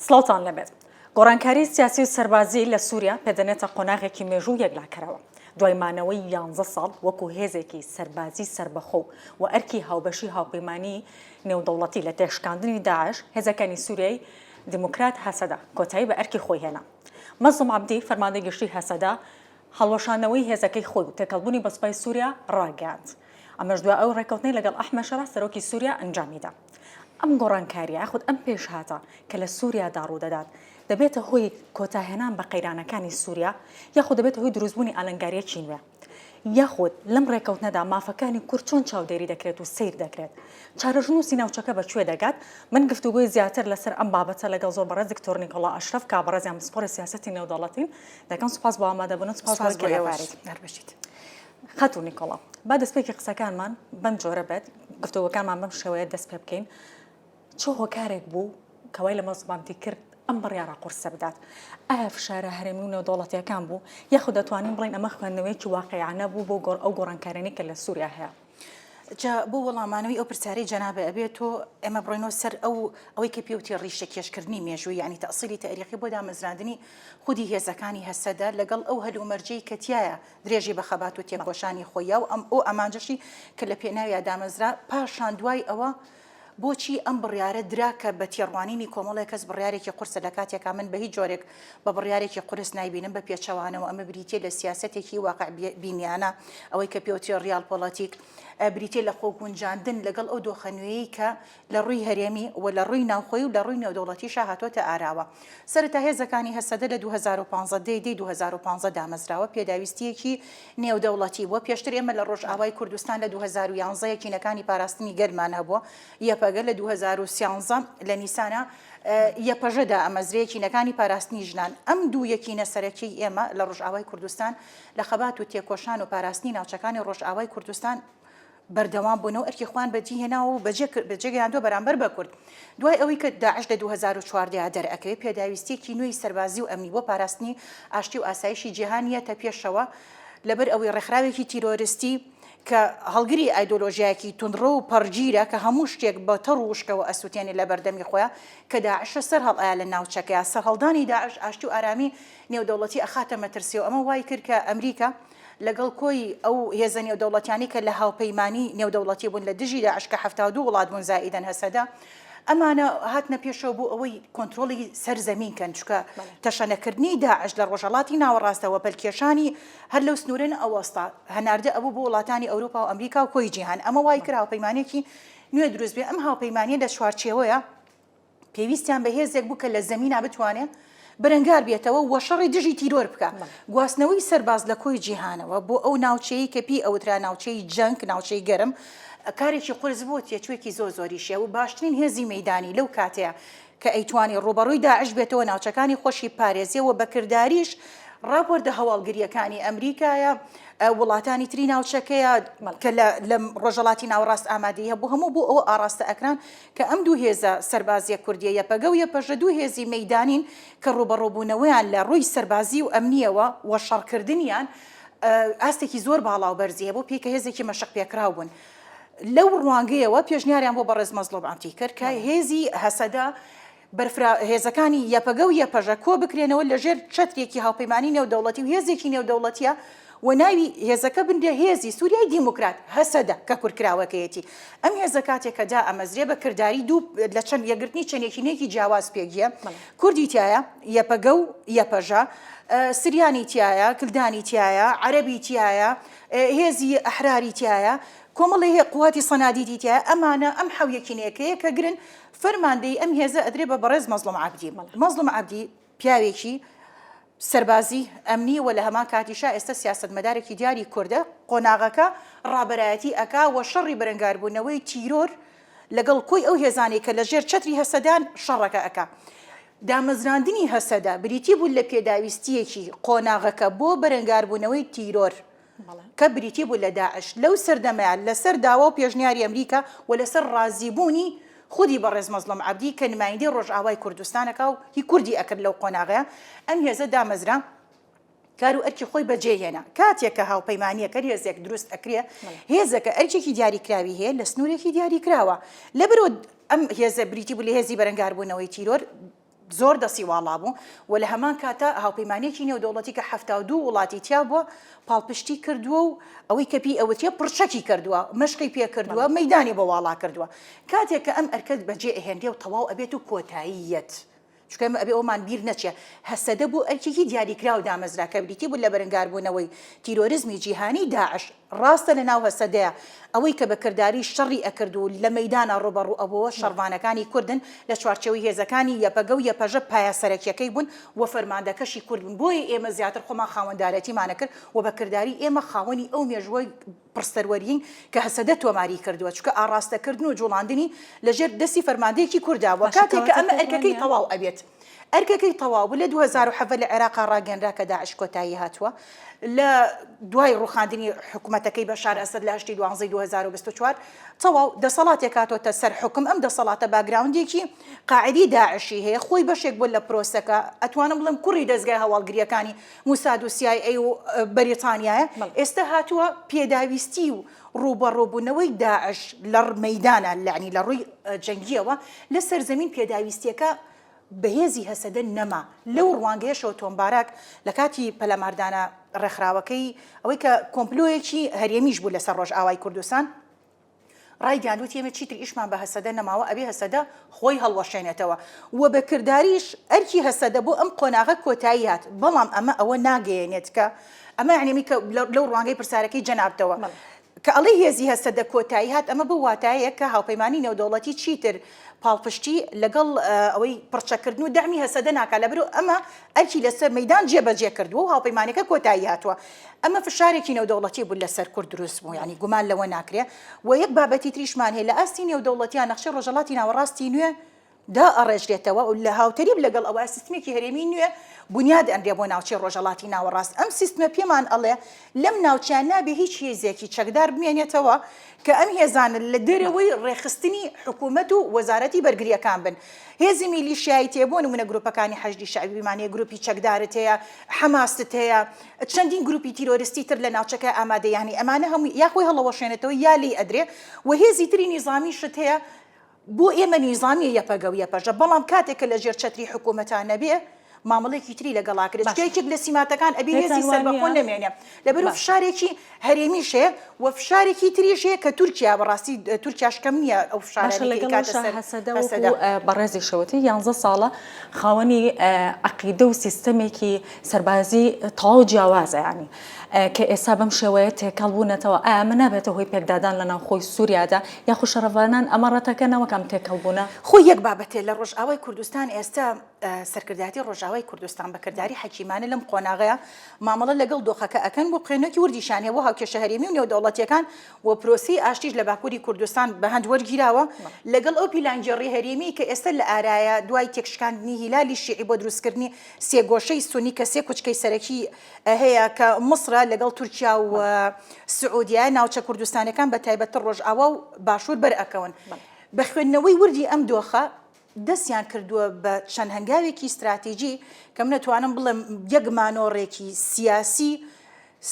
سڵاوتان لێبێت. گۆڕانکاری سیاسی و سەربازی لە سووریا پێدەنێتە قۆناغێکی مێژوو یەکلاکەرەوە. دوای مانەوەی یانزە ساڵ وەکو هێزێکی سەربازی سەربەخۆ و ئەرکی هاوبەشی هاوپەیمانی نێودەوڵەتی لە تێکشکاندنی داعش، هێزەکانی سووریای دیموکرات هەسەدە کۆتایی بە ئەرکی خۆی هێنا. مەزڵوم عەبدی، فەرماندەی گشتی هەسەدە، هەڵوەشاندنەوەی هێزەکەی خۆی و تێکەڵبوونی بە سوپای سووریا ڕاگەیاند. ئەمەش دوای ئەو ڕێککەوتنەی لەگەڵ ئەحمەد شەرع سەرۆکی سووریا ئەنجامیدا. ئەم گۆڕانکارییە یاخود ئەم پێشهاتە کە لە سووریادا ڕوودەدات، دەبێتە هۆی کۆتاهێنان بە قەیرانەکانی سووریا یاخود دەبێتە هۆی دروستبوونی ئالنگارییەکی نوێ؟ یاخود لەم ڕێکەوتنەدا مافەکانی کورد چۆن چاودێری دەکرێت و سەیر دەکرێت؟ چارەژنووسی ناوچەکە بە کوێ دەگات؟ من گفتوگۆی زیاتر لەسەر ئەم بابەتە لەگەڵ زۆر بەڕێز دکتۆر نیکۆڵا ئەشرەف کە بەڕێزیان پسپۆڕی سیاسەتی نێودەوڵەتین دەکەم. سوپاس بۆ ئامادەبوونت، سوپاس بۆ سوپاس بۆ کە لە ئێوەش. پاریس. هەر بژیت. خاتوو نیکۆڵا، با دەستپێکی قسەکانمان بەم جۆرە بێت، گفتوگۆکانمان بەم شێوەیە دەست پێ بکەین. چ هۆکارێک بوو کە وای لە مەزڵوم عەبدی کرد ئەم بڕیارە قورسە بدات؟ ئایا فشارە هەرێمی و نێودەوڵەتییەکان بوو، یاخود دەتوانین بڵێین ئەمە خوێندنەوەیەکی واقیعانە بوو بۆ ئەو گۆڕانکاریانەی کە لە سووریا هەیە؟ جا بۆ وەڵامانەوەی ئەو پرسیارەی جەنابت ئەبێ تۆ ئێمە بڕۆینەوە سەر ئەو ئەوەی کە پێوتی ڕیشە کێشکردنی مێژووی یانی تەئسیلی تەئریخی بۆ دامەزراندنی خودی هێزەکانی هەسەدە لەگەڵ ئەو هەلومەرجەی کە تیایا درێژی بە خەبات و تێکۆشانی خۆی یا و ئەم ئەو ئامانجەشی کە لە پێناویا دامەزرا پاشان دوای ئەوە بۆچی ئەم بڕیارە درا کە بە تێڕوانینی کۆمەڵێک کەس بڕیارێکی قورسە لە کاتێکا من بە هیچ جۆرێک بە بڕیارێکی قورس نایبینم بە پێچەوانەوە ئەمە بریتیە لە سیاسەتێکی واقع بینیانە ئەوەی کە پێوترێ ڕیاڵ پۆڵەتیک بریتیە لە خۆگونجاندن لەگەڵ ئەو دۆخە نوێیەی کە لە ڕووی هەرێمی و لە ڕووی ناوخۆیی و لە ڕووی نێودەوڵەتیشا هاتۆتە ئاراوە. سەرەتا هێزەکانی هەسەدە لە 2015 دەی دەی 2015 دامەزراوە، پێداویستییەکی نێودەوڵەتی بووە، پێشتر ئێمە لە ڕۆژئاوای کوردستان لە 2011 یەکینەکانی پاراستنی گەلمان هەبووە، یەپەگە لە 2013 لە نیسانا یەپەژە دامەزرێ، یەکینەکانی پاراستنی ژنان. ئەم دوو یەکینە سەرەکیەی ئێمە لە ڕۆژئاوای کوردستان لە خەبات و تێکۆشان و پاراستنی ناوچەکانی ڕۆژئاوای کوردستان بەردەوام بوونە و ئەرکی خۆیان بەجی هێناوە و بەجێ بەجێ گەیاندووە بەرامبەر بە کورد. دوای ئەوەی کە داعش لە 2014 دەرئەکەوێ پێداویستییەکی نوێی سەربازی و ئەمنی بۆ پاراستنی ئاشتی و ئاسایشی جیهان یەتە پێشەوە لەبەر ئەوەی ڕێکخراوێکی تیرۆرستی کە هەڵگری ئایدۆلۆژیایەکی توندڕەو و پەڕگیرە کە هەموو شتێک بە تەڕ و وشکەوە ئەسوتێنێ لە بەردەمی خۆیا کە داعشە سەر هەڵئەیا لە ناوچەکەیا سەرهەڵدانی داعش ئاشتی و ئارامی نێودەوڵەتی ئەخاتە مەترسیەوە ئەمە وای کرد کە ئەمریکا لەگەڵ کۆی ئەو هێزە نێودەوڵەتیانەی کە لە هاوپەیمانی نێودەوڵەتی بوون لە دژی داعش کە 72 وڵات بوون زائیدەن هەسەدە ئەمانە هاتنە پێشەوە بۆ ئەوەی کۆنترۆڵی سەر زەمین کەن چونکە تەشەنەکردنی داعش لە ڕۆژهەڵاتی ناوەڕاستەوە پەلکێشانی هەر لەو سنوورە نەئەوەستا هەناردە ئەبوو بۆ وڵاتانی ئەوروپا و ئەمریکا و کۆی جیهان ئەمە وای کرد هاوپەیمانێکی نوێ دروست بێ ئەم هاوپەیمانیە لە چوارچێوەیە پێویستیان بە هێزێک بوو کە لە زەمینا بتوانێ بەرەنگار بێتەوە و شەڕی دژی تیرۆر بکا. گواستنەوەی سەرباز لە کۆی جیهانەوە بۆ ئەو ناوچەیەی کە پێی ئەوترا ناوچەی جەنگ، ناوچەی گەرم، کارێکی قورس بوو و تێچووێکی زۆر زۆریشی هەبوو. باشترین هێزی مەیدانی لەو کاتەیا کە ئەیتوانی ڕووبەڕووی داعش بێتەوە، ناوچەکانی خۆشی بپارێزێ و بە کرداریش ڕاپۆرتە هەواڵگرییەکانی ئەمریکایە، وڵاتانی تری ناوچەکەیە کە لە ڕۆژهەڵاتی ناوەڕاست ئامادەیی هەبوو، هەموو بۆ ئەوە ئاڕاستە ئەکران کە ئەم دوو هێزە سەربازییە کوردییە یەپەگە و یەپەژە دوو هێزی مەیدانین کە ڕووبەڕووبوونەوەیان لە ڕووی سەربازی و ئەمنییەوە و شەڕکردنیان ئاستێکی زۆر باڵا و بەرزی هەبوو پێی کە هێزێکی مەشقپێکراو بوون. لەو ڕوانگەیەوە پێشنیاریان بۆ بەڕێز مەزڵوم عەبدی کرد کە هێزی هەسەدە بەرفرا هێزەکانی یەپەگە و یەپەژە کۆ بکرێنەوە لە ژێر چەترێکی هاوپەیمانی نێودەوڵەتی و هێزێکی نێودەوڵەتیە و ناوی هێزەکە بنرێ هێزی سوریای دیموکرات، هەسەدە، کە کورتکراوەکەیەتی. ئەم هێزە کاتێک کە دائەمەزرێ بە کرداری دوو لە چەند یەکگرتنی چەند یەکینەیەکی جیاواز پێکدێ، کوردی تیایە، یەپەگە و یەپەژە، سریانی تیایە، کلدانی تیایە، عەرەبی تیایە، هێزی ئەحراری تیایە، کۆمەڵێ هێ قواتی سەنادیدی تیایە، ئەمانە ئەم حەو یەکینەیە کە یەکەگرن، فەرماندەیی ئەم هێزە ئەدرێ بە بەڕێز مەزڵوم عەبدی. مەزڵوم عەبدی پیاوێکی سەربازی، ئەمنی و لە هەمان کاتیشا ئێستا سیاسەتمەدارێکی دیاری کوردە، قۆناغەکە ڕابەرایەتی ئەکا و شەڕی بەرەنگاربوونەوەی تیرۆر لەگەڵ کۆی ئەو هێزانەی کە لە ژێر چەتری هەسەدان شەڕەکە ئەکا. دامەزراندنی هەسەدە بریتی بوو لە پێداویستییەکی قۆناغەکە بۆ بەرەنگاربوونەوەی تیرۆر. کە بریتی بوو لە داعش لەو سەردەمەیا لەسەر داوا و پێشنیاری ئەمریکا و لەسەر ڕازیبوونی خودی بەڕێز مەزڵوم عەبدی کە نمایندەی ڕۆژئاوای کوردستان ئەکا و هی کوردی ئەکرد لەو قۆناغەیا ئەم هێزە دامەزرا کار و ئەرکی خۆی بەجێ هێنا کاتێک کە هاوپەیمانیەک هەر هێزێک دروست ئەکرێ هێزەکە ئەرکێکی دیاریکراوی هەیە لە سنوورێکی دیاریکراوە لەبەرئەوە ئەم هێزە بریتی بوو لە هێزی بەرەنگاربوونەوەی تیرۆر. زۆر دەستی واڵا بوو و لە هەمان کاتا هاوپەیمانیەکی نێودەوڵەتی کە 72 وڵاتی تیا بووە پاڵپشتی کردووە و ئەوەی کە پێی ئەوترێ پڕچەکی کردووە، مەشقی پێ کردووە، مەیدانی بۆ واڵا کردووە. کاتێک کە ئەم ئەرکە بەجێ ئەهێنرێ و تەواو ئەبێت و کۆتایی یەت. چونکە ئێمە ئەبێ ئەوەمان بیر نەچێ هەسەدە بۆ ئەرکێکی دیاریکراو دامەزرا کە بریتی بوو لە بەرەنگاربوونەوەی تیرۆرزمی جیهانی داعش. ڕاستە لە ناو هەسەدەیا ئەوەی کە بە کرداری شەڕی ئەکرد و لە مەیدانا ڕووبەڕوو ئەبۆوە شەڕڤانەکانی کوردن لە چوارچێوەی هێزەکانی یەپەگە و یەپەژە پایە سەرەکیەکەی بوون و فەرماندەکەشی کورد بوون بۆیە ئێمە زیاتر خۆمان خاوەندارێتیمان ئەکرد و بە کرداری ئێمە خاوەنی ئەو مێژووە پڕ سەروەریین کە هەسەدە تۆماری کردووە چونکە ئاڕاستەکردن و جوڵاندنی لە ژێر دەستی فەرماندەیەکی کوردا بووە باشە کاتێک کە کەواتە ئەمە پێت ئەرکەکەی وانیە؟ تەواو ئەبێت ئەرکەکەی تەواو بوو لە 2017 لە عێراقا ڕاگەنرا کە داعش کۆتایی هاتووە لە دوای ڕوخاندنی حکومەتەکەی بەشار ئەسەد لە هەشتی دوانزەی 2024 تەواو دەسەڵاتێک هاتۆتە سەر حوکم ئەم دەسەڵاتە background ێکی قاعدی داعشی هەیە خۆی بەشێک بووە لە پرۆسەکە ئەتوانم بڵێم کوڕی دەزگای هەواڵگرییەکانی موساد و CIA و بەریتانیایە ئێستا هاتووە پێداویستی و ڕووبەڕووبوونەوەی داعش لە مەیدانە لەعنی لە ڕووی جەنگیەوە لە سەرزەمین پێداویستیەکە بەهێزی هەسەدە نەما لەو ڕوانگەیەشەوە تۆم باراک لە کاتی پەلاماردانە ڕێکخراوەکەی ئەوەی کە کۆمپلۆیەکی هەرێمیش بوو لەسەر ڕۆژئاوای کوردستان ڕایگەیاند وتی ئێمە چیتر ئیشمان بە هەسەدە نەماوە ئەبێ هەسەدە خۆی هەڵوەشێنێتەوە و بە کرداریش ئەرکی هەسەدە بۆ ئەم قۆناغە کۆتایی هات بەڵام ئەمە ئەوە ناگەیەنێت کە ئەمە یعنی کە لەو ڕوانگەی پرسیارەکەی جەنابتەوە کە ئەڵێی هێزی هەسەدە کۆتایی هات ئەمە بەو واتایەیە کە هاوپەیمانی نێودەوڵەتی چیتر پاڵپشتی لەگەڵ ئەوەی پڕچەکردن و دەعمی هەسەدە ناکات لەبەرئەوەی ئەمە ئەرکی لەسەر مەیدان جێبەجێ کردووە و هاوپەیمانەکە کۆتایی هاتووە. ئەمە فشارێکی نێودەوڵەتی بوو لەسەر کورد دروست بوو، یانی گومان لەوە ناکرێ و یەک بابەتی تریشمان هەیە لە ئاستی نێودەوڵەتییا نەخشەی ڕۆژهەڵاتی ناوەڕاستی نوێ دائەڕێژرێتەوە و لە هاوتەریب لەگەڵ ئەوە سیستمێکی هەرێمی نوێ بونیاد ئەنرێ بۆ ناوچەی ڕۆژهەڵاتی ناوەڕاست. ئەم سیستمە پێمان ئەڵێ لەم ناوچەیە نابێ هیچ هێزێکی چەکدار بمێنێتەوە کە ئەم هێزانە لە دەرەوەی ڕێکخستنی حکوومەت و وەزارەتی بەرگرییەکان بن. هێزی میلیشیاییت هەیە، بۆ نموونە گرووپەکانی حەشدی شەعبیمان هەیە، گرووپی چەکدارت هەیە، حەماست هەیە، چەندین گرووپی تیرۆریستی تر لە ناوچەکە ئامادە یانی ئەمانە هەمووی یا خۆی هەڵەوەشێنێتەوە یا لێی ئەدرێ و هێزی تری نیزامیشت هەیە بۆ ئێمە نیزامیە یەپەگە و یەپەژە بەڵام کاتێک کە لە ژێر چەتری حکوومەتا نەبێ مامەڵەیەکی تری لەگەڵا کرێت چونکە باشە یەکێک لە سیماتەکان ئەبێ پێتان هێزی وا سەربەخۆ نییە نەمێنێ لەبەرو باشە فشارێکی هەرێمیش هەیە و فشارێکی تریش هەیە کە تورکیا بەڕاستی تورکیاش کەم نییە ئەو باشە فشارانەی کە لەگەڵ ئەیکاتە ئەوەشا سەر هەسەدە هەسەدە. وەکو بەڕێزیشەوەتی یانزە ساڵە خاوەنی عەقیدە و سیستەمێکی سەربازی تەواو جیاوازە یانی کە ئێستا بەم شێوەیە تێکەڵ بوونەتەوە ئایا ئەمە نابێتە هۆی پێکدادان لە ناوخۆی سووریادا یاخود شەڕڤانان ئەمە ڕەتەکەنەوە کە ئەم تێکەڵ بوونە؟ خۆی یەک بابەتێ لە ڕۆژئاوای کوردستان ئێستا سەرکردایەتی ڕۆژئاوای کوردستان بە کرداری حەکیمانە لەم قۆناغەیا مامەڵە لەگەڵ دۆخەکە ئەکەن و خوێندنەوەکی وردیشیان هەیە بۆ هاوکێشە هەرێمی و نێودەوڵەتیەکان و پرۆسەی ئاشتیش لە باکوری کوردستان بە هەند وەرگیراوە لەگەڵ ئەو پیلانگێڕی هەرێمی کە ئێستا لە ئارایە دوای تێکشکاندنی هیلالی شیعی بۆ دروستکردنی سێگۆشەی سونی کە سێ کوچکەی سەرەکی هەیە کە میسرە لەگەڵ تورکیا و سعودیە ناوچە کوردستانەکان بە تایبەتتر ڕۆژئاوا و باشوور بەر ئەکەون بە خوێندنەوەی وردی ئەم دۆخە دەستیان کردووە بە چەند هەنگاوێکی ستراتیجی کە من ئەتوانم بڵێم یەک مانۆڕێکی سیاسی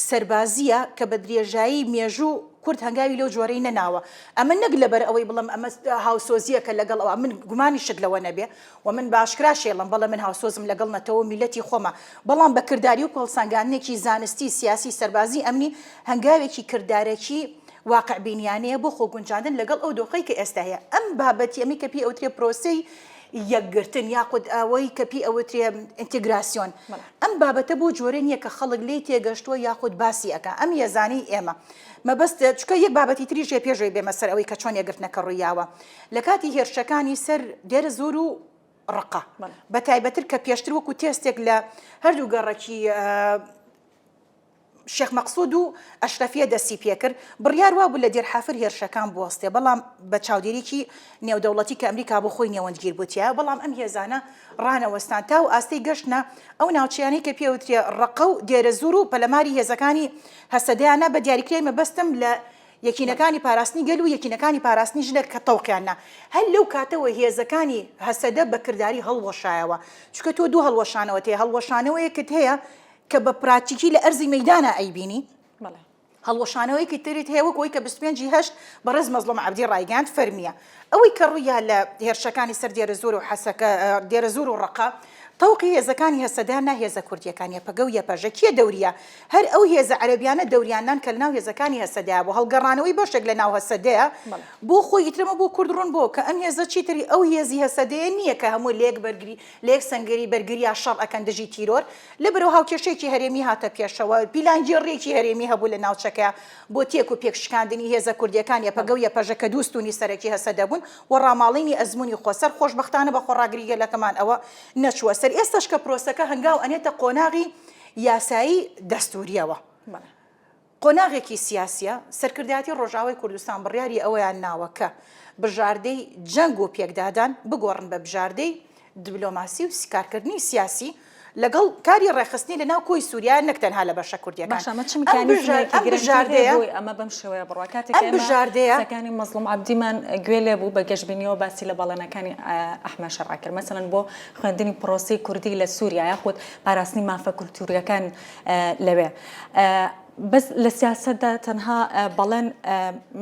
سەربازییە کە بە درێژایی مێژوو کورد هەنگاوی لەو جۆرەی نەناوە. ئەمە نەک لەبەر ئەوەی بڵێم ئەمە هاوسۆزییەکە لەگەڵ ئەوە، من گومانیشت لەوە نەبێ و من بە ئاشکراش ئەیڵێم بەڵێ من هاوسۆزم لەگەڵ نەتەوە و میللەتی خۆمە، بەڵام بە کرداری وەکو هەڵسەنگاندنێکی زانستی، سیاسی، سەربازی، ئەمنی هەنگاوێکی کردارەکی واقعبینیانەیە بۆ خۆگونجاندن لەگەڵ ئەو دۆخەی کە ئێستا هەیە. ئەم بابەتی ئەمەی کە پێی ئەوترێ پرۆسەی یەکگرتن یاخود ئەوەی کە پێی ئەوترێ ئینتیگراسیۆن ئەم بابەتە بۆ جۆرە نییە کە خەڵک لێی تێگەشتووە یاخود باسی ئەکا ئەم هێزانەی ئێمە مەبەست چونکە یەک بابەتی تریش هەیە پێش ئەوەی بێمە سەر ئەوەی کە چۆن یەکگرتنەکە ڕوویاوە لە کاتی هێرشەکانی سەر دێرەزۆر و ڕەقە بە تایبەتر کە پێشتر وەکو تێستێک لە هەردوو گەڕەکی شێخ مەقسود و ئەشرەفیە دەستی پێکرد، بڕیار وابوو لە دێرحافر هێرشەکان بوەستێ، بەڵام بە چاودێریی نێودەوڵەتی کە ئەمریکا بۆ خۆی نێوەندگیر بوو تیایا، بەڵام ئەم هێزانە ڕانەوەستان تا ئەو ئاستەی گەشتنە ئەو ناوچەیانەی کە پێوترێ ڕەقە و دێرەزوور و پەلەماری هێزەکانی هەسەدەیان نا، بە دیاریکراوی مەبەستم لە یەکینەکانی پاراستنی گەل و یەکینەکانی پاراستنی ژنە کە تەوقیان نا. هەر لەو کاتەوە هێزەکانی هەسەدە بە کرداری هەڵوەشایەوە، چونکە تۆ دوو هەڵوەشانەوەت هەیە، هەڵوەشانەوەیەکت هەیە کە بە پراتیکی لە ئەرزی مەیدانا ئەیبینی. هەڵوەشانەوەیەکی ترت هەیە وەک ئەوەی کە 25 ی هەشت بەڕێز مەزڵوم عەبدی ڕایگەیاند فەرمییە. ئەوەی کە ڕوویا لە هێرشەکانی سەر دێرەزوور و حەسەکە، دێرەزوور و ڕەقە، تەوقی هێزەکانی هەسەدە نا هێزە کوردییەکان یەپەگە و یەپەژە کێ دەوریە؟ هەر ئەو هێزە عەرەبیانە دەوریان نان کە لەناو هێزەکانی هەسەدەیا بوو هەڵگەڕانەوەی بەشێک لە ناو هەسەدەیە بۆ خۆی ئیتر ئەمە بۆ کورد ڕوون بۆ کە ئەم هێزە چیتر ئەو هێزی هەسەدەیە نییە کە هەموو لە یەک بەرگری لە یەک سەنگەری بەرگریا شەڕ ئەکەن دژی تیرۆر لەبەرئەوە هاوکێشەیەکی هەرێمی هاتە پێشەوە، پیلانگێڕییەکی هەرێمی هەبوو لە ناوچەکە بۆ تێک و پێک شکاندنی هێزە کوردییەکان یەپەگە و یەپەژە کە دوو ستوونی سەرەکی هەسەدە بوون و ڕاماڵینی ئەزموونی خۆسەر، خۆشبەختانە بە خۆڕاگری گەلەکەمان ئەوە نەچووە سەر. ئێستاش کە پرۆسەکە هەنگاو ئەنێتە قۆناغی یاسایی دەستوورییەوە. قۆناغێکی سیاسیە، سەرکردایەتی ڕۆژئاوای کوردستان بڕیاری ئەوەیان ناوە کە بژاردەی جەنگ و پێکدادان بگۆڕن بە بژاردەی دبلۆماسی و کارکردنی سیاسی لەگەڵ کاری ڕێکخستنی لە ناو کۆی سوریا نەک تەنها لە بەشە کوردیەکان. باشە ئەمە چ میکانیزمێکی گرەنتی هەیە بۆی ئەمە بەم شێوەیە بڕوا؟ کاتێک ئێمە قسەکانی مەزڵوم عەبدیمان گوێ لێ بوو بە گەشبینیەوە باسی لە بەڵێنەکانی ئەحمەد شەرع کرد مەسەلەن بۆ خوێندنی پرۆسەی کوردی لە سوریا یاخود پاراستنی مافە کولتوریەکان لەوێ بەس لە سیاسەتدا تەنها بەڵێن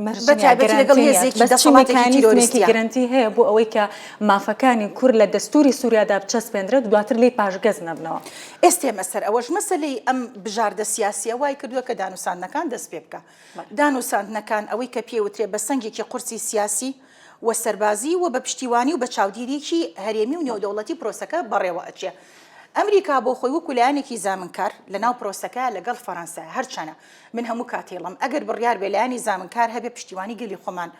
مەرج نییە، بەتایبەتی لەگەڵ گەرەنتی نییە. هێزێکی بەس چ دەسەڵاتێکی میکانیزمێکی تیرۆریستیە. گەرەنتی هەیە بۆ ئەوەی کە مافەکانی کورد لە دەستووری سووریادا بچەسپێندرێت و دواتر لێی پاشگەز نەبنەوە؟ ئێستا ئێمە سەر ئەوەش مەسەلەی ئەم بژاردە سیاسیە وای کردووە کە دانوساندنەکان دەست پێ بکا. دانوساندنەکان ئەوەی کە پێ وترێ بە سەنگێکی قورسی سیاسی و سەربازی و بە پشتیوانی و بە چاودیریی هەرێمی و نێودەوڵەتی پرۆسەکە بەڕێوە ئەچێ. ئەمریکا بۆ خۆی وەکو لایەنێکی زامنکار لە ناو پرۆسەکە لەگەڵ فەرەنسا هەرچەنە من هەموو کات ئەیڵێم ئەگەر بڕیار بێ لایەنی زامنکار هەبێ پشتیوانی گەلی خۆمان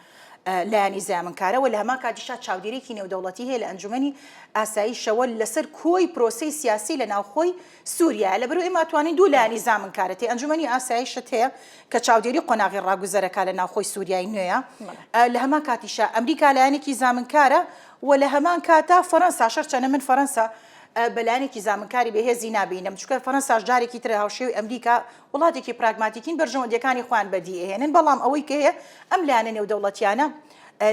لایەنی زامنکارە و لە هەمان کاتیشا چاودێرێکی نێودەوڵەتی هەیە لە ئەنجومەنی ئاسایشەوە لەسەر کۆی پرۆسەی سیاسی لە ناوخۆی سووریا لەبەرئەوەی ئێمە ئەتوانین دوو لایەنی زامنکارت هەیە ئەنجومەنی ئاسایشت هەیە کە چاودێری قۆناغی ڕاگوزەرەکە لە ناوخۆی سووریای نوێیە لە هەمان کاتیشا ئەمریکا لایەنێکی زامنکارە و لە هەمان کاتا فەرەنساش هەرچەنە من فەرەنسا بە لایەنێکی زامنکاری بەهێزی نابینم چونکە فەرەنساش جارێکی تر هاوشێوەی ئەمریکا وڵاتێکی پراگماتیکین بەرژەوەندیەکانی خۆیان بەدی ئەهێنن بەڵام ئەوەی کە هەیە ئەم لایەنە نێودەوڵەتیانە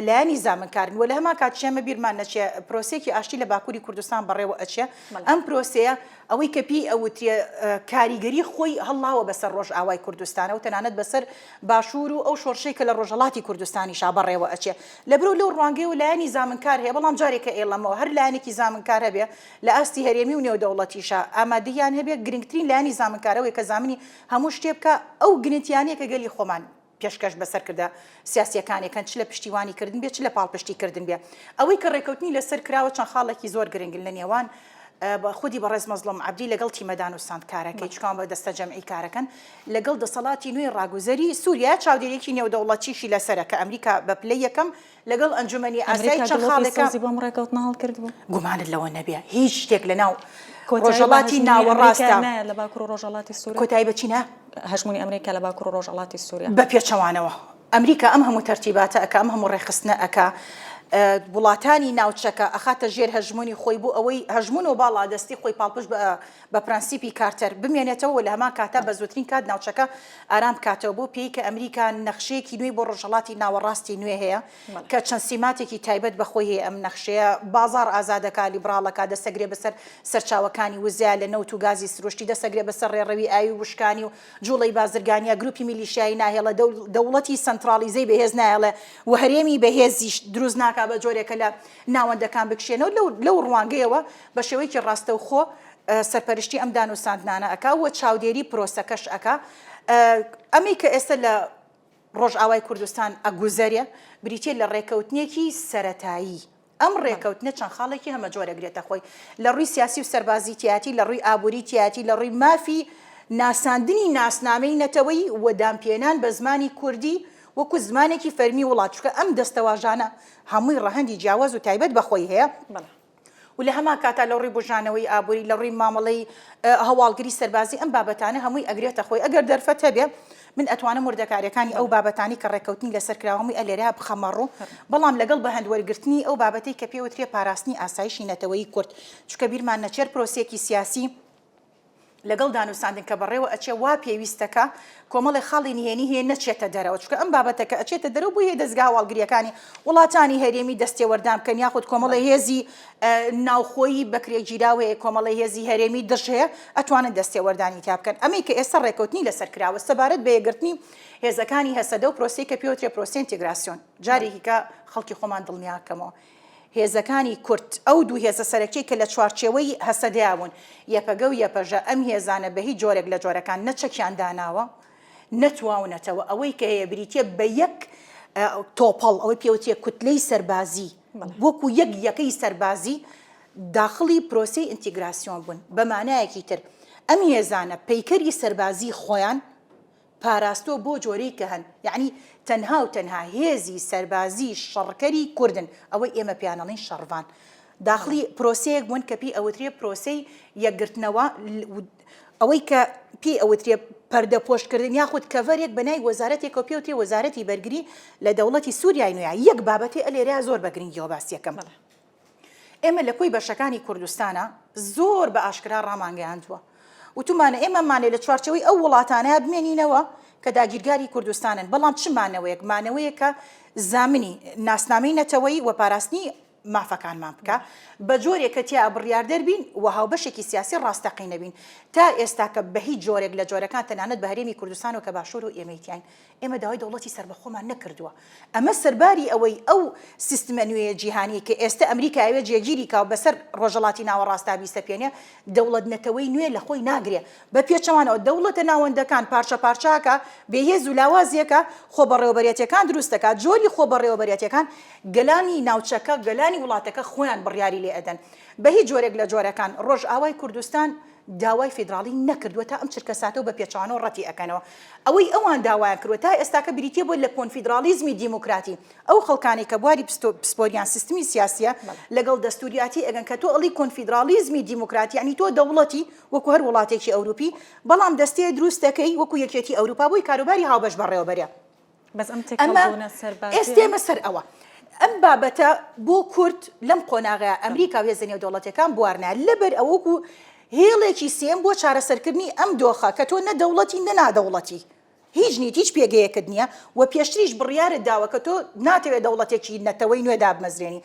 لایەنی زامنکارن و لە هەمان کاتیش ئێمە بیرمان نەچێ پرۆسەیەکی ئاشتی لە باکووری کوردستان بەڕێوە ئەچێ ئەم پرۆسەیە ئەوەی کە پێی ئەوترێ کاریگەری خۆی هەڵاوە بەسەر ڕۆژئاوای کوردستانە و تەنانەت بەسەر باشوور و ئەو شۆڕشەی کە لە ڕۆژهەڵاتی کوردستانیشا بەڕێوە ئەچێ. لەبرو لەو ڕوانگەیەوە لایەنی زامنکار هەیە، بەڵام جارێ کە ئەیڵەمەوە هەر لایەنێکی زامنکار هەبێ لە ئاستی هەرێمی و نێودەوڵەتیشا ئامادەییان هەبێ، گرنگترین لایەنی زامنکار ئەوەیە کە زامنی هەموو شتێ بکا، ئەو گرنتیانەیە کە گەلی خۆمان پێشکەش بە سەرکردە سیاسییەکانی کەن چ لە پشتیوانی کردن بێ چ لە پاڵپشتی کردن بێ. ئەوەی کە ڕێکەوتنی لەسەر کراوە چەند خاڵێکی زۆر گرنگن لە نێوان خودی بەڕێز مەزڵوم عەبدی لەگەڵ تیمە دانوساندکارەکەی چونکە ئەوان بە دەستەجەمعی کارەکەن لەگەڵ دەسەڵاتی نوێی ڕاگوزەری سوریا چاودێریی نێودەوڵەتیشی لەسەرە کە ئەمریکا بە پلەی یەکەم لەگەڵ ئەنجومەنی ئاسایی ئەمریکا چەند گڵۆپی خاڵێکە سەوزی بۆ ئەم ڕێکەوتنە هەڵکردبوو. گومانت لەوە نەبێ هیچ شتێک لەناو کۆتایی بە ڕۆژهەڵاتی هەژموونی ئەمریکا ناوەڕاستە نایەت لە باکور و ڕۆژهەڵاتی سوریا؟ کۆتایی بە چی نا؟ هەژموونی ئەمریکا لە باکور و ڕۆژهەڵاتی سوریا. بە پێچەوانەوە ئەمریکا ئەم هەموو تەرتیباتە ئەکا، ئەم هەموو ڕێکخستنە ئەکا، وڵاتانی ناوچەکە ئەخاتە ژێر هەژموونی خۆی بۆ ئەوەی هەژموون و باڵادەستی خۆی پاڵپشت بە بە پرەنسیپی کارتەر بمێنێتەوە و لە هەمان کاتا بە زووترین کات ناوچەکە ئارام بکاتەوە بەو پێیەی کە ئەمریکا نەخشەیەکی نوێی بۆ ڕۆژهەڵاتی ناوەڕاستی نوێ هەیە کە چەند سیماتێکی تایبەت بە خۆی هەیە ئەم نەخشەیە بازاڕ ئازاد ئەکا لیبراڵ ئەکا دەستەگرێ بەسەر سەرچاوەکانی وزە لە نەوت و گازی سروشتی دەستەگرێ بەسەر ڕێڕەوی ئاوی و وشکانی و جوڵەی بازرگانیە گروپی میلیشیایی ناهێڵێ دەوڵەتی سەنتراڵیزەی بەهێز نایەڵێ و هەرێمی بەهێزیش دروست ناکا بە جۆرێک کە لە ناوەندەکان بکشێنەوە لەو ڕوانگەیەوە بە شێوەیەکی ڕاستەوخۆ سەرپەرشتی ئەم دانوساندنانە ئەکا و چاودێری پرۆسەکەش ئەکا. ئەمەی کە ئێستا لە ڕۆژئاوای کوردستان ئەگوزەرێ بریتیە لە ڕێکەوتنێکی سەرەتایی. ئەم ڕێکەوتنە چەند خاڵێکی هەمەجۆر ئەگرێتە خۆی، لە ڕووی سیاسی و سەربازی تیایەتی، لە ڕووی ئابووری تیایەتی، لە ڕووی مافی ناساندنی ناسنامەی نەتەوەیی و دانپێنان بە زمانی کوردی وەکو زمانێکی فەرمی وڵات، چونکە ئەم دەستەواژانە هەمووی ڕەهەندی جیاواز و تایبەت بە خۆی هەیە. و لە هەمان کاتا لە ڕووی بوژانەوەی ئابووری، لە ڕووی مامەڵەی هەواڵگری سەربازی ئەم بابەتانە هەمووی ئەگرێتە خۆی. ئەگەر دەرفەت هەبێ من ئەتوانم وردەکارییەکانی ئەو بابەتانەی کە ڕێککەوتنی لەسەر کراوە هەمووی ئەلێرە بخەمە ڕوو، بەڵام لەگەڵ بەهەند وەرگرتنی ئەو بابەتەی کە پێ وترێ پاراستنی ئاسایشی نەتەوەیی کورد، چونکە بیرمان نەچێت پرۆسەیەکی سیاسی. لەگەڵ دانوساندن کە بەڕێوە ئەچێ وا پێویستە کە کۆمەڵێ خاڵی نهێنی هەیە نەچێتە دەرەوە چونکە ئەم بابەتە کە ئەچێتە دەرەوە بۆی هەیە دەزگا هەواڵگرییەکانی وڵاتانی هەرێمی دەستێوەردان بکەن یاخود کۆمەڵێ هێزی ناوخۆیی بەکرێگیراو هەیە کۆمەڵێ هێزی هەرێمی دژ هەیە ئەتوانن دەستێوەردانی تیا بکەن ئەمەی کە ئێستا ڕێکەوتنی لەسەر کراوە سەبارەت بە یەکگرتنی هێزەکانی هەسەدە و پرۆسەی کە پێوترێ پرۆسەی ئینتیگراسیۆن جارێکی کە خەڵکی خۆمان دڵنیاکەمەوە هێزەکانی کورد، ئەو دوو هێزە سەرەکیەی کە لە چوارچێوەی هەسەدەیا بوون، یەپەگە و یەپەژە، ئەم هێزانە بە هیچ جۆرێک لە جۆرەکان نە چەکیان داناوە، نە تواونەتەوە، ئەوەی کە هەیە بریتیە بە یەک تۆپەڵ، ئەوەی پێوترێ کوتلەی سەربازی، وەکو یەک یەکەی سەربازی داخڵی پرۆسەی ئینتیگراسیۆن بوون، بە مانایەکی تر ئەم هێزانە پەیکەری سەربازی خۆیان پاراستوە بۆ جۆرەی کە هەن یەعنی تەنها و تەنها هێزی سەربازی شەڕکەری کوردن ئەوەی ئێمە پێیان ئەڵێین شەڕڤان داخڵی پرۆسەیەک بوون کە پێی ئەوترێ پرۆسەی یەکگرتنەوە ئەوەی کە پێی ئەوترێ پەردە پۆشکردن یاخود کەڤەرێک بە ناوی وەزارەتێکەوە پێوترێ وەزارەتی بەرگری لە دەوڵەتی سووریای نوێ یەک بابەتی ئەلێرەیا زۆر بە گرنگیەوە باسیەکەم. ئێمە لە کۆی بەشەکانی کوردستانا زۆر بە ئاشکرا ڕامانگەیاندووە. وتومانە ئێمە مانێ لە چوارچێوەی ئەو وڵاتانەیا بمێنینەوە کە داگیرگاری کوردستانن، بەڵام چ مانەوەیەک؟ مانەوەیەک کە زامنی ناسنامەی نەتەوەیی و پاراستنی مافەکانمان بکا، بە جۆرێک کە تیا بڕیاردەر بین و هاوبەشێکی سیاسی ڕاستەقینە بین. تا ئێستاکە بە هیچ جۆرێک لە جۆرەکان تەنانەت بە هەرێمی کوردستانەوە کە باشوور و ئێمەی تیاین، ئێمە داوای دەوڵەتی سەربەخۆمان نەکردووە. ئەمە سەرباری ئەوەی ئەو سیستمە نوێیە جیهانیەی کە ئێستە ئەمریکا ئەیەوێ جێگیری کا و بەسەر ڕۆژەڵاتی ناوەڕاستا بیسەپێنێ، دەوڵەت نەتەوەی نوێ لە خۆی ناگرێ. بە پێچەوانەوە دەوڵەتە ناوەندەکان پارچە پارچەکا، بێهێز و لاوازیەکا، خۆبەڕێوەبەرێتیەکان دروست دەکا، جۆری خۆبەڕێوەبەرێتیەکان گەلانی ناوچەکە، گەلانی وڵاتەکە خۆیان بڕیاری لێ ئەدەن. بە هیچ جۆرێک لە جۆرەکان ڕۆژئاوای کوردستان داوای فیدراڵی نەکردووە تا ئەم چرکەساتە و بە پێچەوانەوە ڕەتی ئەکەنەوە. ئەوەی ئەوان داوایان کردووە تا ئێستاکە بریتیە بۆ لە کۆنفیدراڵیزمی دیموکراتی. ئەو خەڵکانەی کە بواری پسپۆریان سیستمی سیاسیە لەگەڵ دەستوریاتی ئەگەن کە تۆ ئەڵی کۆنفیدراڵیزمی دیموکراتی یانی تۆ دەوڵەتی وەکو هەر وڵاتێکی ئەوروپی بەڵام دەستەیە دروست دەکەی وەکو یەکێتی ئەوروپا بۆی کاروباری هاوبەش بەڕێوەبەرێ. بەس ئەم تێکەڵبوونە سەربازیە. ئێستێ ئێمە سەر ئەوە. ئەم بابەتە بۆ کورد لەم قۆناغەیا ئەمریکا و هێزە نێودەوڵەتیەکان بوار نایە. لەبەر ئەوە وەکو هێڵێکی سێیەم بۆ چارەسەرکردنی ئەم دۆخە کە تۆ نە دەوڵەتی نە نادەوڵەتی هیچ نیت هیچ پێگەیەکت نییە و پێشتریش بڕیارت داوە کە تۆ ناتەوێت دەوڵەتێکی نەتەوەی نوێ دابمەزرێنی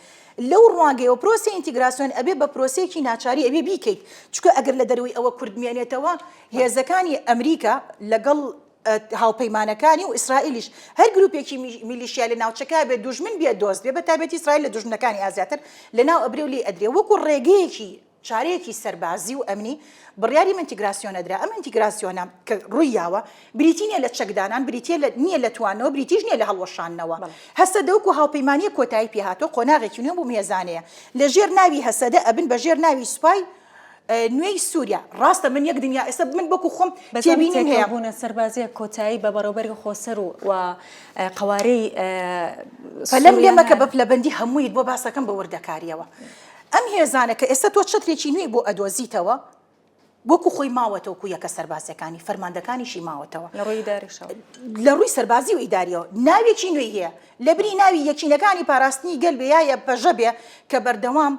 لەو ڕوانگەیەوە پرۆسەی ئینتیگراسیۆن ئەبێ بە پرۆسەیەکی ناچاری ئەبێ بیکەیت چونکە ئەگەر لە دەرەوەی ئەوە کورد بمێنێتەوە هێزەکانی ئەمریکا لەگەڵ هاوپەیمانەکانی و ئیسرائیلیش هەر گروپێکی میلیشیا لە ناوچەکە بێت دوژمن بێت دۆست بێت بە تایبەتی ئیسرائیل لە دوژمنەکانی ئازیاتر لەناو ئەبرێ و لێی ئەدرێ وەکو ڕێگەیەکی چارەیەکی سەربازی و ئەمنی بڕیاری ئەم ئینتیگراسیۆنە درا ئەم ئینتیگراسیۆنە کە ڕووی یاوە بریتی نییە لە چەکدانان بریتیە لە نییە لە توانەوە بریتیش نییە لە هەڵوەشاندنەوە هەسەدە وەکو هاوپەیمانییە کۆتایی پێهاتووە قۆناغێکی نوێ بوو هێزانەیە لە ژێر ناوی هەسەدە ئەبن بە ژێر ناوی سوپای نوێی سووریا ڕاستە من یەک دنیا ئێستا من وەکو خۆم بەس ئەم تێبینیم هەیە. تێکەڵبوونە سەربازییە کۆتایی بە بەڕێوبەری خۆسەر و و قەوارەی پەلەم لێ سووریا مەکە بە نایە. پلەبەندی هەموویت بۆ باسەکەم بە وردەکارییەوە. ئەم هێزانە کە ئێستا تۆ چەترێکی نوێی بۆ ئەدۆزیتەوە وەکو خۆی ماوەتەوە وەکو یەکە سەربازیەکانی فەرماندەکانیشی ماوەتەوە. لە ڕووی ئیداریشەوە. لە ڕووی سەربازی و ئیداریەوە ناوێکی نوێی هەیە لەبری ناوی یەکینەکانی پاراستنی گەل بێ یا یەپەژە بێ کە بەردەوام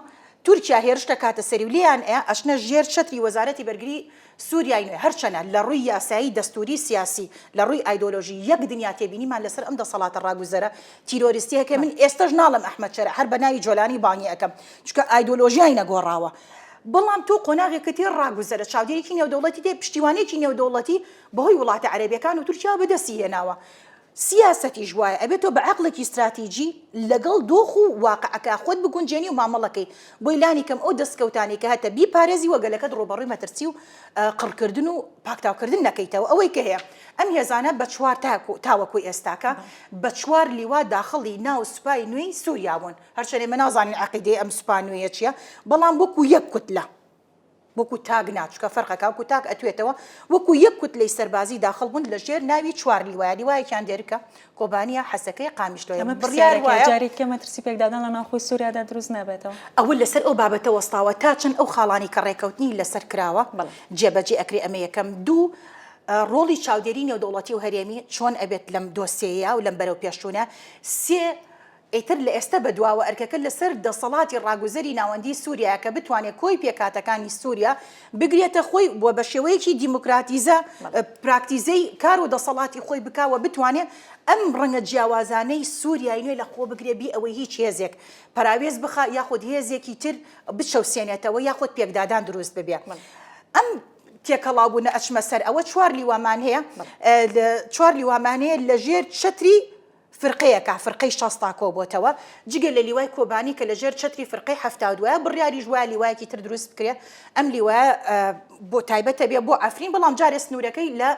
تورکیا هێرش دەکاتە سەری و لێیان ئەیا ئەچنە ژێر چەتری وەزارەتی بەرگری سوریای نوێ هەرچەنە لە ڕووی یاسایی دەستوری سیاسی لە ڕووی ئایدۆلۆژی یەک دنیا تێبینیمان لەسەر ئەم دەسەڵاتە ڕاگوزەرە تیرۆریستیە کە من ئێستەش ناڵێم ئەحمەد شەرع هەر بە ناوی جۆلانی بانگی ئەکەم چونکە ئایدۆلۆژیای نەگۆڕاوە بەڵام تۆ قۆناغێکت هەیە ڕاگوزەرە چاودێریی نێودەوڵەتی دێ پشتیوانیەکی نێودەوڵەتی بەهۆی وڵاتە عەرەبیەکان و تورکیاوە بەدەستی هێناوە سیاسەتیش وایە ئەبێ تۆ بە عەقڵێکی ستراتیجی لەگەڵ دۆخ و واقعەکە خۆت بگونجێنی و مامەڵەکەی بۆی لانی کەم ئەو دەستکەوتانەی کە هەتە بیپارێزی و گەلەکەت ڕووبەڕووی مەترسی و قڕکردن و پاکتاوکردن نەکەیتەوە ئەوەی کە هەیە ئەم هێزانە بە چوار تاکو تاوەکو ئێستاکە بە چوار لیوا داخڵی ناو سوپای نوێی سوریا بوون هەرچەند ئێمە نازانین عەقیدەی ئەم سوپا نوێیە چییە بەڵام وەکو یەک کوتلە وەکو تاک نا چونکە فەرقەکە وەکو تاک ئەتوێتەوە وەکو یەک کوتلەی سەربازی داخڵ بوون لە ژێر ناوی چوار لیوایە لیوایەکیان دێرکە کۆبانیە حەسەکەیە قامیشلۆیە ئەمە بڕیار پرسیارێکە وایە جارێکی کە مەترسی پێکدادان لە ناوخۆی سوریادا دروست نابێتەوە؟ ئەوە لەسەر ئەو بابەتە وەستاوە تا چەند ئەو خاڵانەی کە ڕێکەوتنی لەسەر کراوە بەڵێ. جێبەجێ ئەکرێ ئەمە یەکەم دوو ڕۆڵی چاودێری نێودەوڵەتی و هەرێمی چۆن ئەبێت لەم دۆسیەیە و لەم بەرەوپێشچوونە سێ. ئیتر لە ئێستە بەدواوە ئەرکەکە لەسەر دەسەڵاتی ڕاگوزەری ناوەندی سوریایە کە بتوانێت کۆی پێکهاتەکانی سوریا بگرێتە خۆی و بە شێوەیەکی دیموکراتیزە پراکتیزەی کار و دەسەڵاتی خۆی بکا و بتوانێت ئەم ڕەنگە جیاوازانەی سوریای نوێ لە خۆ بگرێ بی ئەوەی هیچ هێزێک پەراوێز بخا یاخود هێزێکی تر بچەوسێنێتەوە یاخود پێکدادان دروست ببێ. ئەم تێکەڵاوبوونە ئەچمە سەر ئەوە چوار لیوامان هەیە چوار لیوامان هەیە لە ژێر چەتری فرقەیەکە، فرقەی شەستا کۆبۆتەوە، جگە لە لیوای کۆبانی کە لە ژێر چەتری فرقەی حەفتاودوایە، بڕیاریش وایە لیوایەکی تر دروست بکرێ، ئەم لیوایە بۆ تایبەتە بێ بۆ عەفرین، بەڵام جارێ سنوورەکەی لە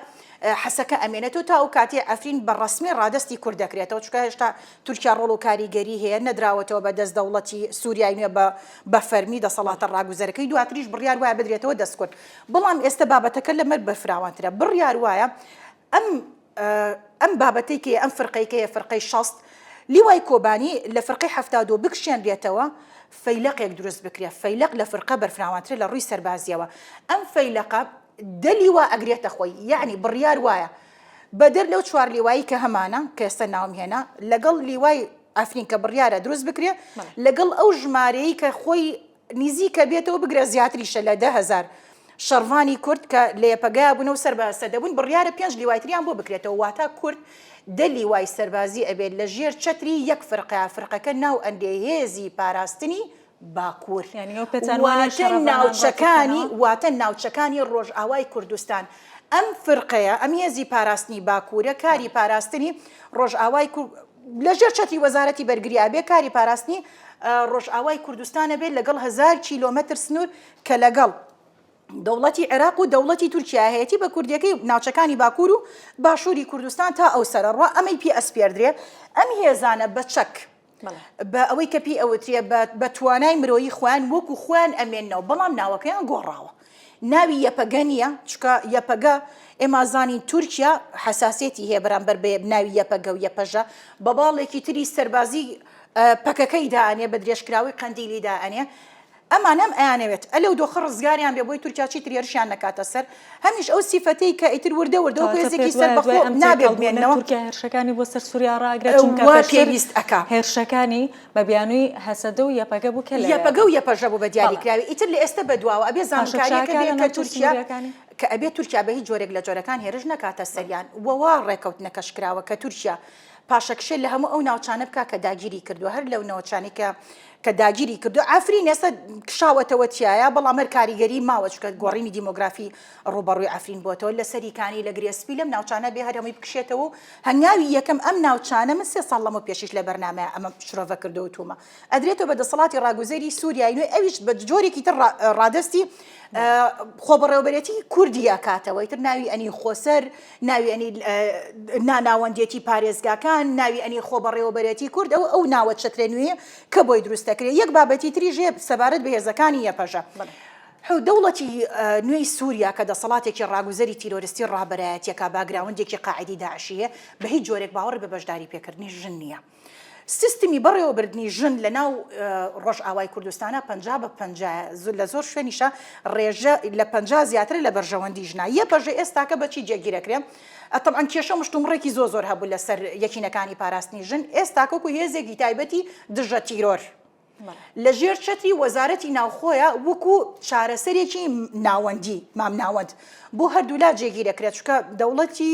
حەسەکە ئەمێنێتەوە تا ئەو کاتەی عەفرین بە ڕەسمی ڕادەستی کورد دەکرێتەوە، چونکە هێشتا تورکیا ڕۆڵ و کاریگەری هەیە، نەدراوەتەوە بە دەست دەوڵەتی سووریای نوێ بە بە فەرمی دەسەڵاتە ڕاگوزەرەکەی، دواتریش بڕیار وایە بدرێتەوە دەست کورد. بەڵام ئێستە بابەتەکە لەمە بەرفراوانترە، بڕیار وایە ئەم ئەم بابەتەی کەیە ئەم فرقەی کەیە فرقەی 60 لیوای کۆبانی لە فرقەی 72 بکشێنرێتەوە فەیلەقێک دروست بکرێ فەیلەق لە فرقە بەرفراوانترە لە ڕووی سەربازیەوە ئەم فەیلەقە دە لیوا ئەگرێتە خۆی یەعنی بڕیار وایە بەدەر لەو چوار لیوایی کە هەمانە کە ئێستا ناوم هێنا لەگەڵ لیوای عەفرین کە بڕیارە دروست بکرێ لەگەڵ ئەو ژمارەیە کە خۆی نیزیکە بێتەوە بگرە زیاتریشە لە 10,000 شەڕڤانی کورد کە لە یەپەگە بوون و سەر بە هەسەدە بوون بڕیارە پێنج لیوای تریان بۆ بکرێتەوە واتا کورد دە لیوای سەربازی ئەبێت لە ژێر چەتری یەک فرقە فرقەکە ناو ئەنرێ هێزی پاراستنی باکوور یانی ئەو پێتان وانیە واتە شەڕڤانان ڕەتی ناوچەکانی بکەنەوە؟ واتە ناوچەکانی ڕۆژئاوای کوردستان ئەم فرقەیە ئەم هێزی پاراستنی باکوورە کاری پاراستنی ڕۆژئاوای کو لە ژێر چەتری وەزارەتی بەرگری ئەبێ کاری پاراستنی ڕۆژئاوای کوردستان ئەبێ لەگەڵ هەزار کیلۆمەتر سنوور کە لەگەڵ دەوڵەتی عێراق و دەوڵەتی تورکیا هەیەتی بە کوردیەکەی ناوچەکانی باکوور و باشووری کوردستان تا ئەو سەرەڕوا ئەمەی پێ ئەسپێردرێ ئەم هێزانە بە چەک بە ئەوەی کە پێی ئەوترێ بە توانای مرۆیی خۆیان وەکو خۆیان ئەمێننەوە بەڵام ناوەکەیان گۆڕاوە ناوی یەپەگە نییە چکە یەپەگە ئێمە زانین تورکیا حساسێتی هەیە بەرامبەر بە ناوی یەپەگە و یەپەژە بە باڵێکی تری سەربازی پەکەکەی دانێ بە درێژکراوەی قەندیلی دائەنێ ئەمان هەم ئەیانەوێت ئە لەو دۆخە ڕزگاریان بێ بۆی تورکیا چیتر هێرشیان نەکاتە سەر، هەمیش ئەو سیفەتەی کە ئیتر وردە وردە وەکو کەواتە هێزێکی پێت وایە دوای سەربەخۆ ئەم نابێ تێکەڵبوونە بمێننەوە. تورکیا هێرشەکانی بۆ سەر سوریا ڕائەگرێت چونکە وا پێشتر پێویست ئەکا. هێرشەکانی بە بیانووی هەسەدە و یەپەگە بوو کە لەوێ یەپەگە و بوون. یەپەژە بوو بە بەڵێ. دیاریکراوی ئیتر لە ئێستە بەدواوە ئەبێ زامنکاریەکە پاشەکشە بێ ئەکا لە کە ناوچە تورکیا سنووریەکانی؟ کە ئەبێ تورکیا بە هیچ جۆرێک لە جۆرەکان هێرش نەکاتە سەریان و وا ڕێکەوتنەکەش کراوە کە تورکیا پاشەکشێ لە هەموو ئەو ناوچانە بکا کە داگیری کردووە هەر لەو ناوچانەی کە کە داگیری کردووە عەفرین ئێستا کشاوەتەوە تیایا بەڵام هەر کاریگەری ماوە چونکە گۆڕینی دیمۆگرافی ڕووبەڕووی عەفرین بۆتەوە لە سەریکانی لە گرێ سپی لەم ناوچانە بێ هەر هەمووی بکشێتەوە و هەنگاوی یەکەم ئەم ناوچانە من سێ ساڵ لەمەو پێشیش لە بەرنامەیە ئەمەم شرۆڤە کردووە و توومە ئەدرێتەوە بە دەسەڵاتی ڕاگوزەری سووریای نوێ ئەویش بە جۆرێکی تر ڕادەستی خۆبەڕێوەبەرێتی کوردی ئەکاتەوە ئیتر ناوی ئەنی خۆسەر ناوی ئەنی ناناوەندێتی پارێزگاکان ناوی ئەنی خۆبەڕێوەبەرێتی کورد ئەو ئەو ناوە چەترە نوێ کە بۆی دروست دەکرێت یەک بابەتی تریش هەیە سەبارەت بە هێزەکانی یەپەژە دەوڵەتی نوێی سووریا کە دەسەڵاتێکی ڕاگوزەری تیرۆرستی ڕابەرایەتیەکە background ێکی قاعدی داعشی هەیە بە هیچ جۆرێک باوەڕی بە بەشداری پێکردنی ژن نییە. سیستمی بەڕێوەبردنی ژن لە ناو ڕۆژئاوای کوردستانا 50 بە 50 لە زۆر شوێنیشە ڕێژە لە 50 زیاترە لە بەرژەوەندی ژنا یەپەژە ئێستاکە بەچی جێگیرەکرێ تەبعەن کێشە مشتومڕێکی زۆر زۆر هەبوو لەسەر یەکینەکانی پاراستنی ژن ئێستاکە وەکو هێزێکی تایبەتی دژە تیرۆر لە ژێر چەتری وەزارەتی ناوخۆیە وەکو چارەسەرێکی ناوەندی، مامناوەند، بۆ هەردوولا جێگیرەکرێت، چونکە دەوڵەتی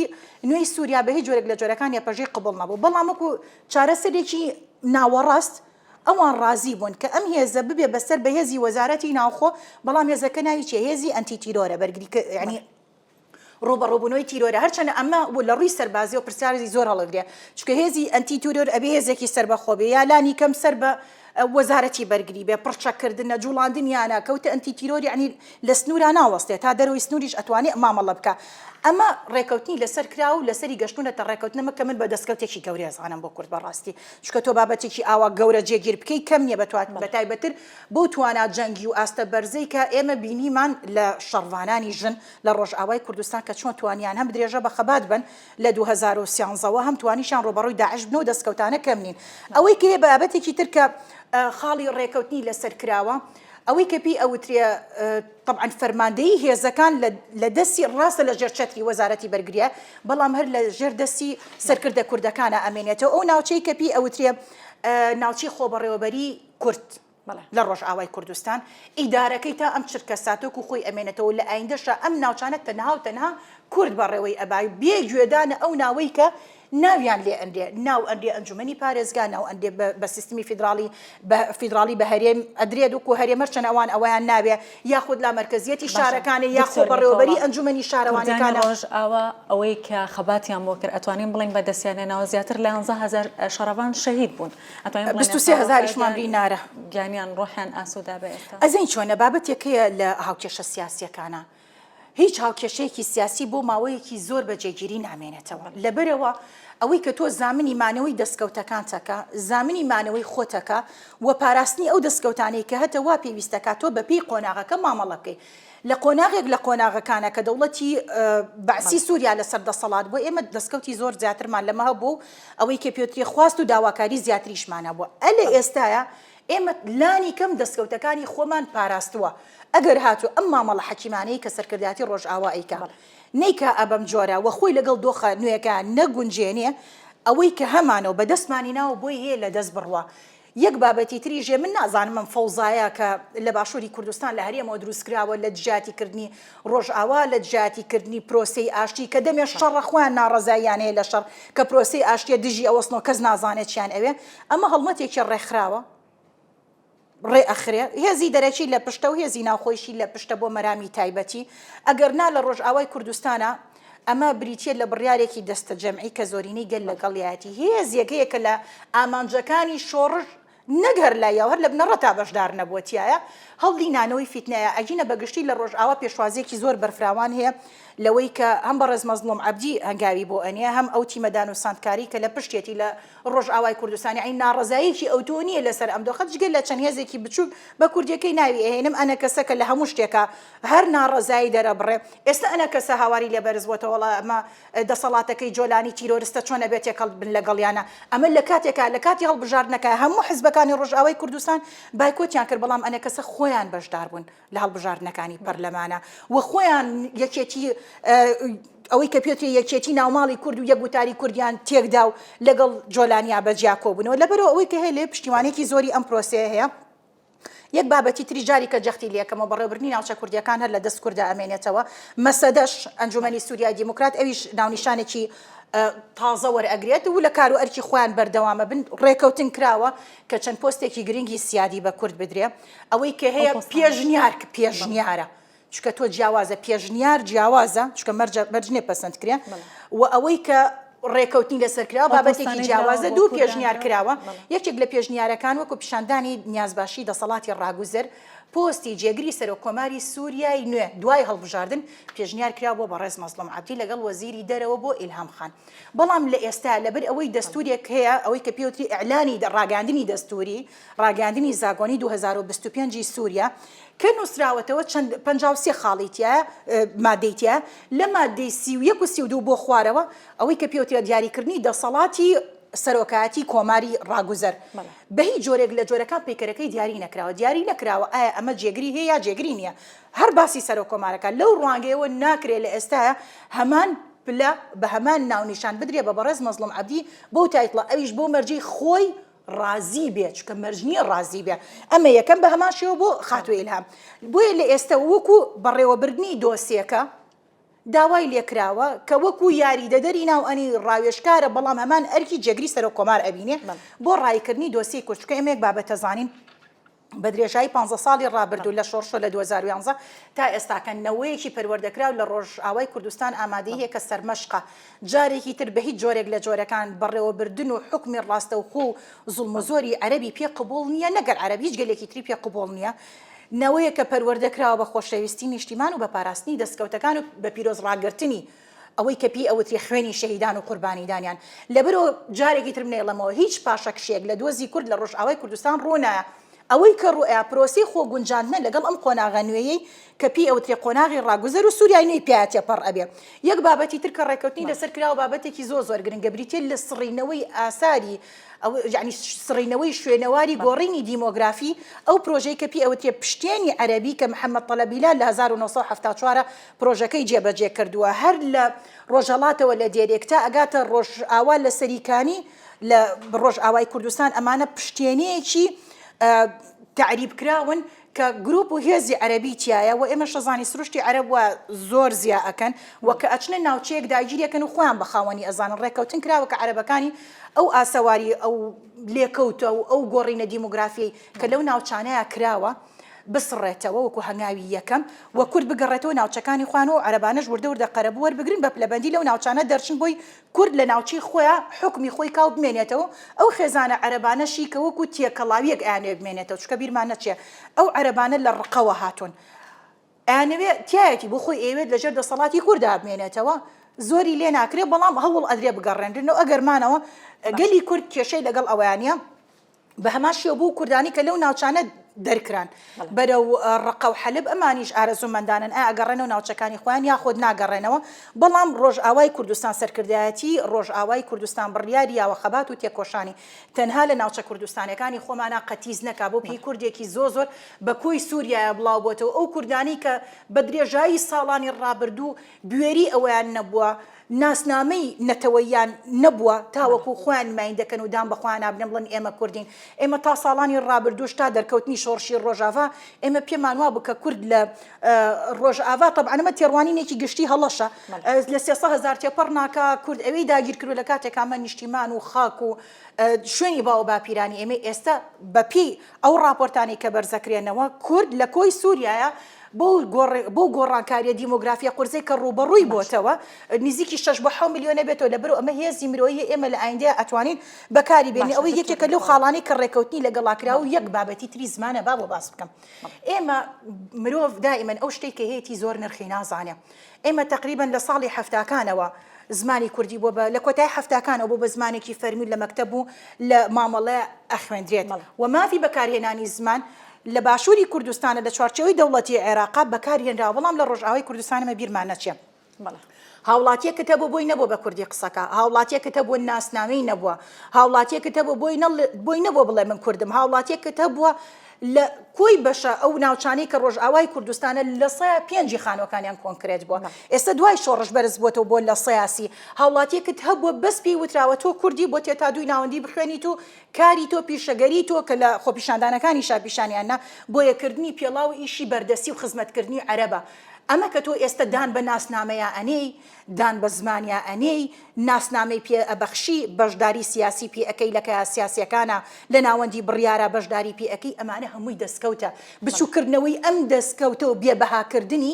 نوێی سوریا بە هیچ جۆرێک لە جۆرەکان یەپەژەی قبوڵ نەبوو، بەڵام وەکو چارەسەرێکی ناوەڕاست ئەوان ڕازی بوون کە ئەم هێزە ببێ بەسەر بە هێزی وەزارەتی ناوخۆ، بەڵام هێزەکە ناوی چیە؟ هێزی ئەنتی تیرۆرە، بەرگری یانی ڕووبەڕووبوونەوەی تیرۆرە، هەرچەندە ئەمە لە ڕووی سەربازیەوە پرسیاری زۆر هەڵەگرێ، چونکە هێزی ئەنتی تیرۆر ئەبێ هێزێکی سەربەخۆ بێ یا لانی کەم سەر بە وەزارەتی بەرگری بێ، پڕچەککردنە، جوڵاندنیانە، کەوتە ئەنتی تیرۆر یەعنی لە سنوورا ناوەستێ تا دەرەوەی سنووریش ئەتوانێ مامەڵە بکا. ئەمە ڕێکەوتنی لەسەر کرا و لەسەری گەشتوونەتە ڕێکەوتنەمە کە من بە دەستکەوتێکی گەورەی ئەزانم بۆ کورد بەڕاستی، چونکە تۆ بابەتێکی ئاوا گەورە جێگیر بکەی کەم نییە بە تایبەتر بەو توانا جەنگی و ئاستە بەرزەی کە ئێمە بینیمان لە شەڕڤانانی ژن لە ڕۆژئاوای کوردستان کە چۆن توانیان هەم درێژە بە خەبات بەن لە 2013 وە هەم توانیشیان ڕووبەڕووی داعش بن و دەستکەوتانە کەم نین. ئەوەی کە هەیە بابەتێکی تر کە خاڵی ڕێکەوتنی لەسەر کراوە ئەوەی کە پێی ئەوترێ تەبعەن فەرماندەیی هێزەکان لە دەستی ڕاستە لە ژێر چەتری وەزارەتی بەرگریە بەڵام هەر لە ژێر دەستی سەرکردە کوردەکانە ئەمێنێتەوە ئەو ناوچەی کە پێی ئەوترێ. ناوچەی خۆبەڕێوەبەریی کورد لە ڕۆژئاوای کوردستان، ئیدارەکەی تا ئەم چرکەساتە وەکو خۆی ئەمێنێتەوە و لە ئایندەشا ئەم ناوچانە تەنها و تەنها کورد بەڕێوەی ئەبا بێ گوێدانە ئەو ناوەی کە ناویان لێ ئەنرێ، ناو ئەنرێ ئەنجومەنی پارێزگا، ناو ئەنرێ بە سیستمی فیدراڵی بە فیدراڵی بە هەرێم ئەدرێت وەکو هەرێم هەرچەند ئەوان ئەوەیان ناوێ یاخود لامەرکەزیەتی باشە شارەکانە یا دکتۆر خۆبەڕێوەبەری نیکۆڵا ئەنجومەنی کوردانی شارەوانیەکانە. ڕۆژئاوا ئەوەی کە خەباتیان بۆ کرد ئەتوانین بڵێین بە دەستیان هێناوە زیاتر لە 11 هەزار شەڕەڤان شەهید بوون ئەتوانین بڵێین 23 ئێستا هەزاریشمان ڕۆحیان بریندارە. گیانیان ڕۆحیان ئاسوودابێ ئێستا. ئەزانی چۆنە بابەتێک هەیە لە هاوکێشە سیاسیەکانا هیچ هاوکێشەیەکی سیاسی بۆ ماوەیەکی زۆر بە جێگیری نامێنێتەوە. لەبەرئەوە ئەوەی کە تۆ زامنی مانەوەی دەستکەوتەکانتەکە، زامنی مانەوەی خۆتەکە و پاراستنی ئەو دەستکەوتانەی کە هەتە وا پێویستەکا تۆ بە پێی قۆناغەکە مامەڵە بکەی. لە قۆناغێک لە قۆناغەکانا کە دەوڵەتی بەعسی سوریا لەسەر دەسەڵات بووە ئێمە دەستکەوتی زۆر زیاترمان لەمە هەبووە و ئەوەی کە پێوترێ خواست و داواکاری زیاتریشمان هەبووە. ئەلە ئێستایا ئێمە لانی کەم دەستکەوتەکانی خۆمان پاراستووە، ئەگەر هاتوو ئەم مامەڵە حەکیمانەی کە سەرکردایەتی ڕۆژئاوا ئەیکا نەیکا ئە بەم جۆرە و خۆی لەگەڵ دۆخە نوێکە نەگونجێنێ، ئەوەی کە هەمانە و بەدەستمانی ناوە بۆی هەیە لەدەست بڕوا. یەک بابەتی تریش هەیە من نازانم ئەم فەوزایە کە لە باشووری کوردستان لە هەرێمەوە دروست کراوە لە دژایەتی کردنی ڕۆژئاوا لە دژایەتی کردنی پرۆسەی ئاشتی کە دەمێ شەڕە خۆیان ناڕەزاییان هەیە لە شەڕ کە پرۆسەی ئاشتیە دژی ئەوەستنەوە کەس نازانێ چیان ئەوێ ئەمە هەڵمەتێکی ڕێکخراوە ڕێ ئەخرێ هێزی دەرەکی لە پشتە و هێزی ناوخۆیشی لە پشتە بۆ مەرامی تایبەتی ئەگەر نا لە ڕۆژئاوای کوردستانە ئەمە بریتیە لە بڕیارێکی دەستەجەمعی کە زۆرینەی گەل لەگەڵیایەتی هێزێک هەیە کە لە ئامانجەکانی شۆڕش نەک هەر لای یاو هەر لە بنەڕەتا بەشدار نەبووە تیایا هەوڵی نانەوەی فیتنەیە ئەگینە بە گشتی لە ڕۆژئاوا پێشوازیەکی زۆر بەرفراوان هەیە لەوەی کە هەم بەڕێز مەزڵوم عەبدی هەنگاوی بۆ ئەنێ هەم ئەو تیمە دانوساندکاری کە لە پشتێتی لە ڕۆژئاوای کوردستان یەعنی ناڕەزاییەکی ئەوتۆ نییە لەسەر ئەم دۆخە جگە لە چەند هێزێکی بچووک بە کوردیەکەی ناوی ئەهێنم ئەنەکەسە کە لە هەموو شتێکا هەر ناڕەزایی دەرەبڕێ ئێستا ئەنەکەسە هاواری لێ بەرز بۆتەوە وەڵا ئەمە دەسەڵاتەکەی جۆلانی تیرۆرستە چۆن ئەبێ تێکەڵ بن لەگەڵیانا ئەمە لە کاتێکا لە کاتی هەڵبژاردنەکە هەموو حزبەکانی ڕۆژئاوای کوردستان بایکۆتیان کرد بەڵام ئەنەکەسە خۆیان بەشدار بوون لە هەڵبژاردنەکانی پەرلەمانە و خۆیان یەکێتی ئەوەی کە پێتێ یەکێتی ناوماڵی کورد و یەک وتاری کوردیان تێکدا و لەگەڵ جۆلانیا بە جیا کۆبوونەوە لەبەرەوە ئەوەی کە هەیە لێ پشتیوانێکی زۆری ئەم پرۆسەیە هەیە یەک بابەتی تریش جاری کە جەختی لێکەمەوە بەڕێوەبردنی ناوچە کوردیەکان هەر لە دەست کوردا ئەمێنێتەوە مەسەدەش ئەنجومەنی سوریای دیموکرات ئەویش ناونیشانێکی تازە وەرئەگرێت و لە کار و ئەرکی خۆیان بەردەوامە بن ڕێکەوتن کراوە کە چەند پۆستێکی گرنگی سیادی بە کورد بدرێ ئەوەی کە هەیە پێشنیار پێشنیارە چونکە تۆ جیاوازە پێشنیار جیاوازە چونکە مەرجە مەرج نیە پەسەند کرێ و ئەوەی کە ڕێکەوتنی لەسەر کراوە بابەتێکی جیاوازە دوو پێشنیار کراوە یەکێک لە پێشنیارەکان وەکو پیشاندانی نیازباشی دەسەڵاتی ڕاگوزەر پۆستی جێگری سەرۆک کۆماری سووریای نوێ دوای هەڵبژاردن پێشنیار کرا بۆ بەڕێز مەزڵوم عەبدی لەگەڵ وەزیری دەرەوە بۆ ئیلهام خان بەڵام لە ئێستا لەبەر ئەوەی دەستورێک هەیە ئەوەی کە پێوتری ئیعلانی ڕاگەیاندنی دەستوری ڕاگەیاندنی زاگۆنی 2025 ی سووریا کە نووسراوەتەوە چەند 53 خاڵی تیایە مادەی تیایە لە مادەی 31 و 32 بۆ خوارەوە ئەوەی کە پێوترێ دیاریکردنی دەسەڵاتی سەرۆکایەتی کۆماری ڕاگوزەر بە هیچ جۆرێک لە جۆرەکان پەیکەرەکەی دیاری نەکراوە دیاری نەکراوە ئایا ئەمە جێگری هەیە یا جێگری نییە هەر باسی سەرۆک کۆمارەکە لەو ڕوانگەیەوە ناکرێ لە ئێستایا هەمان پلە بە هەمان ناونیشان بدرێ بە بەڕێز مەزڵوم عەبدی بەو title ە ئەویش بەو مەرجەی خۆی ڕازی بێ چونکە مەرج نییە ڕازی بێ ئەمە یەکەم بە هەمان شێوە بۆ خاتوو ئیلهام بۆیە لە ئێستەوە وەکو بەڕێوەبردنی دۆسیەکە داوای لێکراوە کە وەکو یاریدەدەری ناو ئەنی ڕاوێژکارە بەڵام هەمان ئەرکی جێگری سەرۆک کۆمار ئەبینێ بۆ ڕاییکردنی دۆسیەی کورد چونکە ئێمە یەک بابەتە زانین بە درێژایی پانزە ساڵی ڕابردوو لە شۆڕشەوە لە 2011 تا ئێستاکە نەوەیەکی پەروەردەکراو لە ڕۆژئاوای کوردستان ئامادەیی هەیە کە سەرمەشقە جارێکی تر بە هیچ جۆرێک لە جۆرەکان بەڕێوەبردن و حوکمی ڕاستەوخۆ و زوڵم و زۆری عەرەبی پێ قبوڵ نییە نەک هەر عەرەب هیچ گەلێکی تری پێ قبوڵ نییە نەوەیەکە پەروەردە کراوە بە خۆشەویستی نیشتیمان و بە پاراستنی دەستکەوتەکان و بە پیرۆز ڕاگرتنی ئەوەی کە پێی ئەوترێ خوێنی شەهیدان و قوربانیدانیان. لەبەرئەوە جارێکی تر منەیڵێمەوە هیچ پاشەکشەیەک لە دۆزی کورد لە ڕۆژئاوای کوردستان ڕوونایا. ئەوەی کە ڕووئەیا پرۆسەی خۆ گونجاندنە لەگەڵ ئەم قۆناغە نوێیەی کە پێی ئەوترێ قۆناغی ڕاگوزەر و سوریای نوێی پیا تێپەڕ ئەبێ. یەک بابەتی تر کە ڕێکەوتنی لەسەر کراوە بابەتێکی زۆر زۆر گرنگە بریتیە لە سڕینەوەی ئاساری ئەو یەعنی سڕینەوەی شوێنەواری گۆڕینی دیمۆگرافی ئەو پرۆژەی کە پێی ئەوترێ پشتێنی عەرەبی کە محەمەد تەلەب هیلال لە 1974 پرۆژەکەی جێبەجێ کردووە هەر لە ڕۆژهەڵاتەوە لە دێرێک تا ئەگاتە ڕۆژئاوا لە سەریکانی. لە ڕۆژئاوای کوردستان ئەمانە پشتێنەیەکی تەعریب کراون کە گروپ و هێزی عەرەبی تیایە و ئێمەش ئەزانین سروشتی عەرەب وا زۆر زیا ئەکەن و کە ئەچنە ناوچەیەک داگیری ئەکەن و خۆیان بە خاوەنی ئەزانن ڕێکەوتن کراوە کە عەرەبەکانی ئەو ئاسەواری ئەو لێکەوتە و ئەو گۆڕینە دیموگرافیەی کە لەو ناوچانەیا کراوە بسڕێتەوە وەکو هەنگاوی یەکەم و کورد بگەڕێتەوە ناوچەکانی خۆیان و عەرەبانەش وردە وردە قەرەبوو وەربگرن بە پلەبەندی لەو ناوچانە دەرچن بۆی کورد لە ناوچەی خۆیا حوکمی خۆی کا و بمێنێتەوە، ئەو خێزانە عەرەبانەشی کە وەکو تێکەڵاویەک ئەیانەوێ بمێنێتەوە، چونکە بیرمان نەچێ ئەو عەرەبانە لە ڕقەوە هاتوون ئەیانەوێ تیایەتی بۆ خۆی ئەیەوێت لەژێر دەسەڵاتی کوردا بمێنێتەوە، زۆری لێ ناکرێ بەڵام هەوڵ ئەدرێ بگەڕێنرێنەوە، ئەگەر مانەوە گەلی کورد کێشەی لەگەڵ ئەوەیا نیە. بە هەمان شێوە بۆ کوردانی کە لەو ناوچانە دەرکران بەرەو ڕەقە و حەلب ئەمانیش ئارەزوومەندانن ئایا ئەگەڕێنەوە ناوچەکانی خۆیان یاخود ناگەڕێنەوە، بەڵام ڕۆژئاوای کوردستان سەرکردایەتی ڕۆژئاوای کوردستان بڕیاری یاوە خەبات و تێکۆشانی تەنها لە ناوچە کوردستانیەکانی خۆمانا قەتیس نەکا بۆ پێی کوردێکی زۆر زۆر بە کۆی سوریایە بڵاو بۆتەوە ئەو کوردانەی کە بە درێژایی ساڵانی ڕابردوو بوێری ئەوەیان نەبووە ناسنامەی نەتەوەییان نەبووە تاوەکو خۆیان نمایندە کەن و دان بە خۆیانا بنێن بڵێن ئێمە کوردین. ئێمە تا ساڵانی ڕابردووش تا دەرکەوتنی شۆڕشی ڕۆژاڤا ئێمە پێمان وابوو کە کورد لە ڕۆژاڤا تەبعەن ئەمە تێڕوانینێکی گشتی هەڵەشە لە 300 هەزار تێپەڕ ناکا کورد ئەوێی داگیر کردووە لە کاتێکا ئەمە نیشتیمان و خاک و شوێنی باو باپیرانی ئێمەی ئێستا بەپێی ئەو ڕاپۆرتانەی کە بەرزەکرێنەوە کورد لە کۆی سووریایە بەو گۆڕانکاریە دیمۆگرافیە قورسەی کە ڕووبەڕووی بۆتەوە نزیکی 6 بۆ 7 ملیۆنە بێتەوە لەبەرو ئەمە هێزی مرۆیی ئێمە لە ئایندەیە ئەتوانین بەکاری بێنین ئەوەی یەکێکە لەو خاڵانەی کە ڕێکەوتنی لەگەڵا کرا و یەک بابەتی تری زمانە با بۆ باس بکەم ئێمە مرۆڤ دائیمەن ئەو شتێک کە هەیەتی زۆر نرخی نازانێ ئێمە تەقریبەن لە ساڵی حەفتاکانەوە زمانی کوردی بۆ بە لە کۆتای حەفتاکانەوە بۆ بە زمانێکی فەرمی لە مەکتەب و لە مامەڵە ئەخوێندرێت و مافی بەکارهێنانی زمان لە باشووری کوردستانە لە چوارچێوەی دەوڵەتی عێراقا بەکار هێنراوە، بەڵام لە ڕۆژئاوای کوردستان ئەمە بیرمان نەچێ. هاوڵاتیەکت هەبوو بۆی نەبووە بە کوردی قسەکا، هاوڵاتیەکت هەبووە ناسنامەی نەبووە، هاوڵاتیەکت هەبووە بۆی بۆی نەبووە بڵێ من کوردم، هاوڵاتیەکت هەبووە لە کۆی بەشە ئەو ناوچانەی کە ڕۆژئاوای کوردستانە لە سەیا پێنجی خانووەکانیان کۆنکرێت بووە، ئێستا دوای شۆڕش بەرز بووەتەوە بۆ لە سەیا سی، هاوڵاتیەکت هەبووە بەس پێی وتراوە تۆ کوردی بۆ تێتا دووی ناوەندی بخوێنیت و کاری تۆ پیشەگەری تۆ کە لە خۆپیشاندانەکانیشا پیشانیان نا بۆیە کردنی پێڵاو ئیشی بەردەستی و خزمەتکردنی عەرەبە ئەمە کە تۆ ئێستە دان بە ناسنامەیا ئەنێی دان بە زمانیا ئەنێی ناسنامەی پێ ئەبەخشی بەشداری سیاسی پێ ئەکەی لە کایە سیاسیەکانا لە ناوەندی بڕیارا بەشداری پێ ئەکەی ئەمانە هەمووی دەسکەوتە بچوککردنەوەی ئەم دەسکەوتە و بێ بەهاکردنی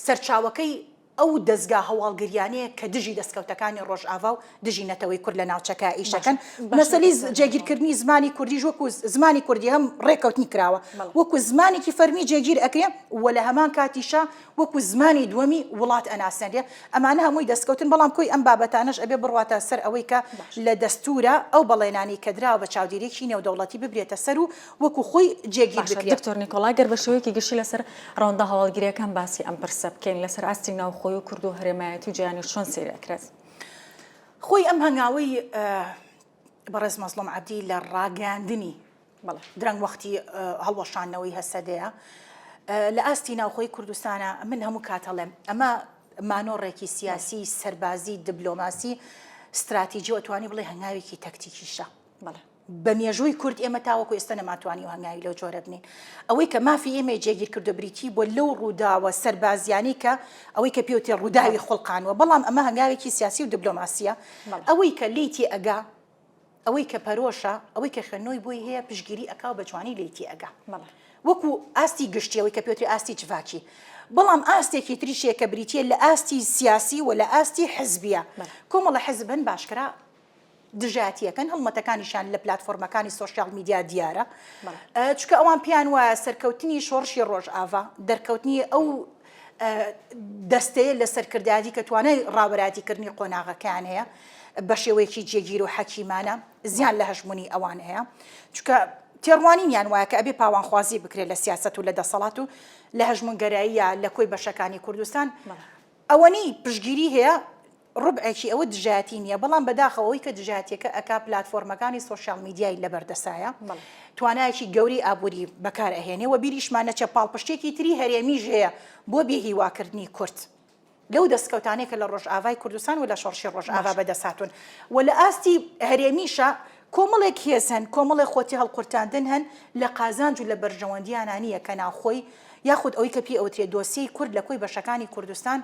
سەرچاوەکەی ئەو دەزگا هەواڵگریانەیە کە دژی دەستکەوتەکانی ڕۆژئاڤا و دژی نەتەوەی کورد لە ناوچەکە ئیشەکەن. مەسەلەی جێگیرکردنی زمانی کوردیش وەکو زمانی کوردی هەم ڕێکەوتنی کراوە وەکو زمانێکی فەرمی جێگیر ئەکرێ و لە هەمان کاتیشا وەکو زمانی دووەمی وڵات ئەناسێنرێ. ئەمانە هەمووی دەستکەوتن بەڵام کۆی ئەم بابەتانەش ئەبێ بڕواتە سەر ئەوەی کە لە دەستوورا ئەو بەڵێنانەی کە دراوە بە چاودێریی نێودەوڵەتی ببرێتە سەر و وەکو خۆی جێگیر باشە بکرێ. دکتۆر نیکۆڵا گەر بە شێوەیەکی گشتی لەسەر ڕەوەندە هەواڵگرییەکان باسی ئەم پرسە بکەین لەسەر ئاستی ناوخۆی و کورد و هەرێمایەتی و جیهانیش چۆن سەیر ئەکرێت؟ خۆی ئەم هەنگاوەی بەڕێز مەزڵوم عەبدی لە ڕاگەیاندنی بەڵێ. درەنگ وەختی هەڵوەشاندنەوەی هەسەدەیە لە ئاستی ناوخۆی کوردستانە من هەموو کات ئەڵێم ئەمە مانۆڕێکی سیاسی سەربازی دبلۆماسی ستراتیجی و ئەتوانی بڵێ هەنگاوێکی تەکتیکیشە. بەڵێ. بە مێژووی کورد ئێمە تاوەکو ئێستا نەمانتوانیوە هەنگاوی لەو جۆرە بنێین. ئەوەی کە مافی ئێمەی جێگیر کردووە بریتی بووە لەو ڕووداوە سەربازیانەی کە ئەوەی کە پێوترێ ڕووداوی خوڵقانوە، بەڵام ئەمە هەنگاوێکی سیاسی و دبلۆماسییە. ئەوەی کە لێی تێئەگا، ئەوەی کە پەرۆشە، ئەوەی کە خوێندنەوەی بۆی هەیە پشتگیری ئەکا و بە جوانی لێی تێئەگا. وەکو ئاستی گشتی ئەوەی کە پێوترێ ئاستی جڤاکی. بەڵام ئاستێکی تریش هەیە کە بریتییە لە ئاستی سیاسی و لە ئاستی حزبییە. کۆمەڵە حزب هەن بە ئاشکرا دژایەتییەکەن، هەڵمەتەکانیشیان لە پلاتفۆرمەکانی سۆشیال میدیا دیارە، چونکە ئەوان پێیان وایە سەرکەوتنی شۆڕشی ڕۆژئاڤا، دەرکەوتنی ئەو دەستەیە لە سەرکردایەتی کە توانای ڕابەرایەتیکردنی قۆناغەکەیان هەیە بە شێوەیەکی جێگیر و حەکیمانە زیان لە هەژموونی ئەوان هەیە، چونکە تێڕوانینیان وایە کە ئەبێ پاوانخوازی بکرێت لە سیاسەت و لە دەسەڵات و لە هەژموونگەراییە لە کۆی بەشەکانی کوردستان ئەوەنەی پشتگیری هەیە ڕوبعێکی ئەوە دژایەتی نیە بەڵام بەداخەوە ئەوەی کە دژایەتیەکە ئەکا پلاتفۆرمەکانی سۆشیال میدیای لەبەردەسایە توانایەکی گەورەی ئابوری بەکار ئەهێنێ وە بیریشمان نەچێ پاڵپشتێکی تری هەرێمیش هەیە بۆ بێ هیواکردنی کورد. لەو دەستکەوتانەی کە لە ڕۆژئاڤای کوردستان و لە شۆڕشی ڕۆژئاڤا بەدەست هاتوون و لە ئاستی هەرێمیشا کۆمەڵێک هێز هەن، کۆمەڵێک خۆتێهەڵقورتاندن هەن لە قازانج و لە بەرژەوەندییانا نییە کە ناوخۆی یاخود ئەوەی کە پێی ئەوترێ دۆسیەی کورد لە کۆی بەشەکانی کوردستان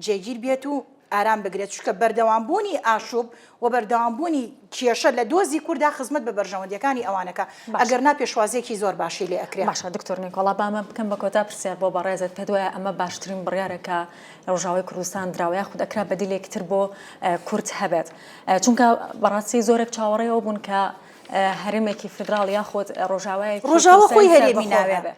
جێگیر بێت و ئارام بگرێت، چونکە بەردەوامبوونی ئاشوب و بەردەوامبوونی کێشە لە دۆزی کورددا خزمەت بە بەرژەوەندییەکانی ئەوان ئەکا، ئەگەرنا پێشوازییەکی زۆر باشی لێ ئەکرێ. باشە دکتۆر نیکۆڵا با من بکەم بە کۆتا پرسیار بۆ بەڕێزت، پێت وایە ئەمە باشترین بڕیارە کە لە ڕۆژاوای کوردستان دراوە یاخود ئەکرا بەدیلێکی تر بۆ کورد هەبێت؟ چونکە بەڕاستی زۆرێک چاوەڕێی ئەوە بوون کە هەرێمێکی فیدراڵ یاخود ڕۆژاوایەکی ڕۆژاوا خۆی هەرێمی ناوێ.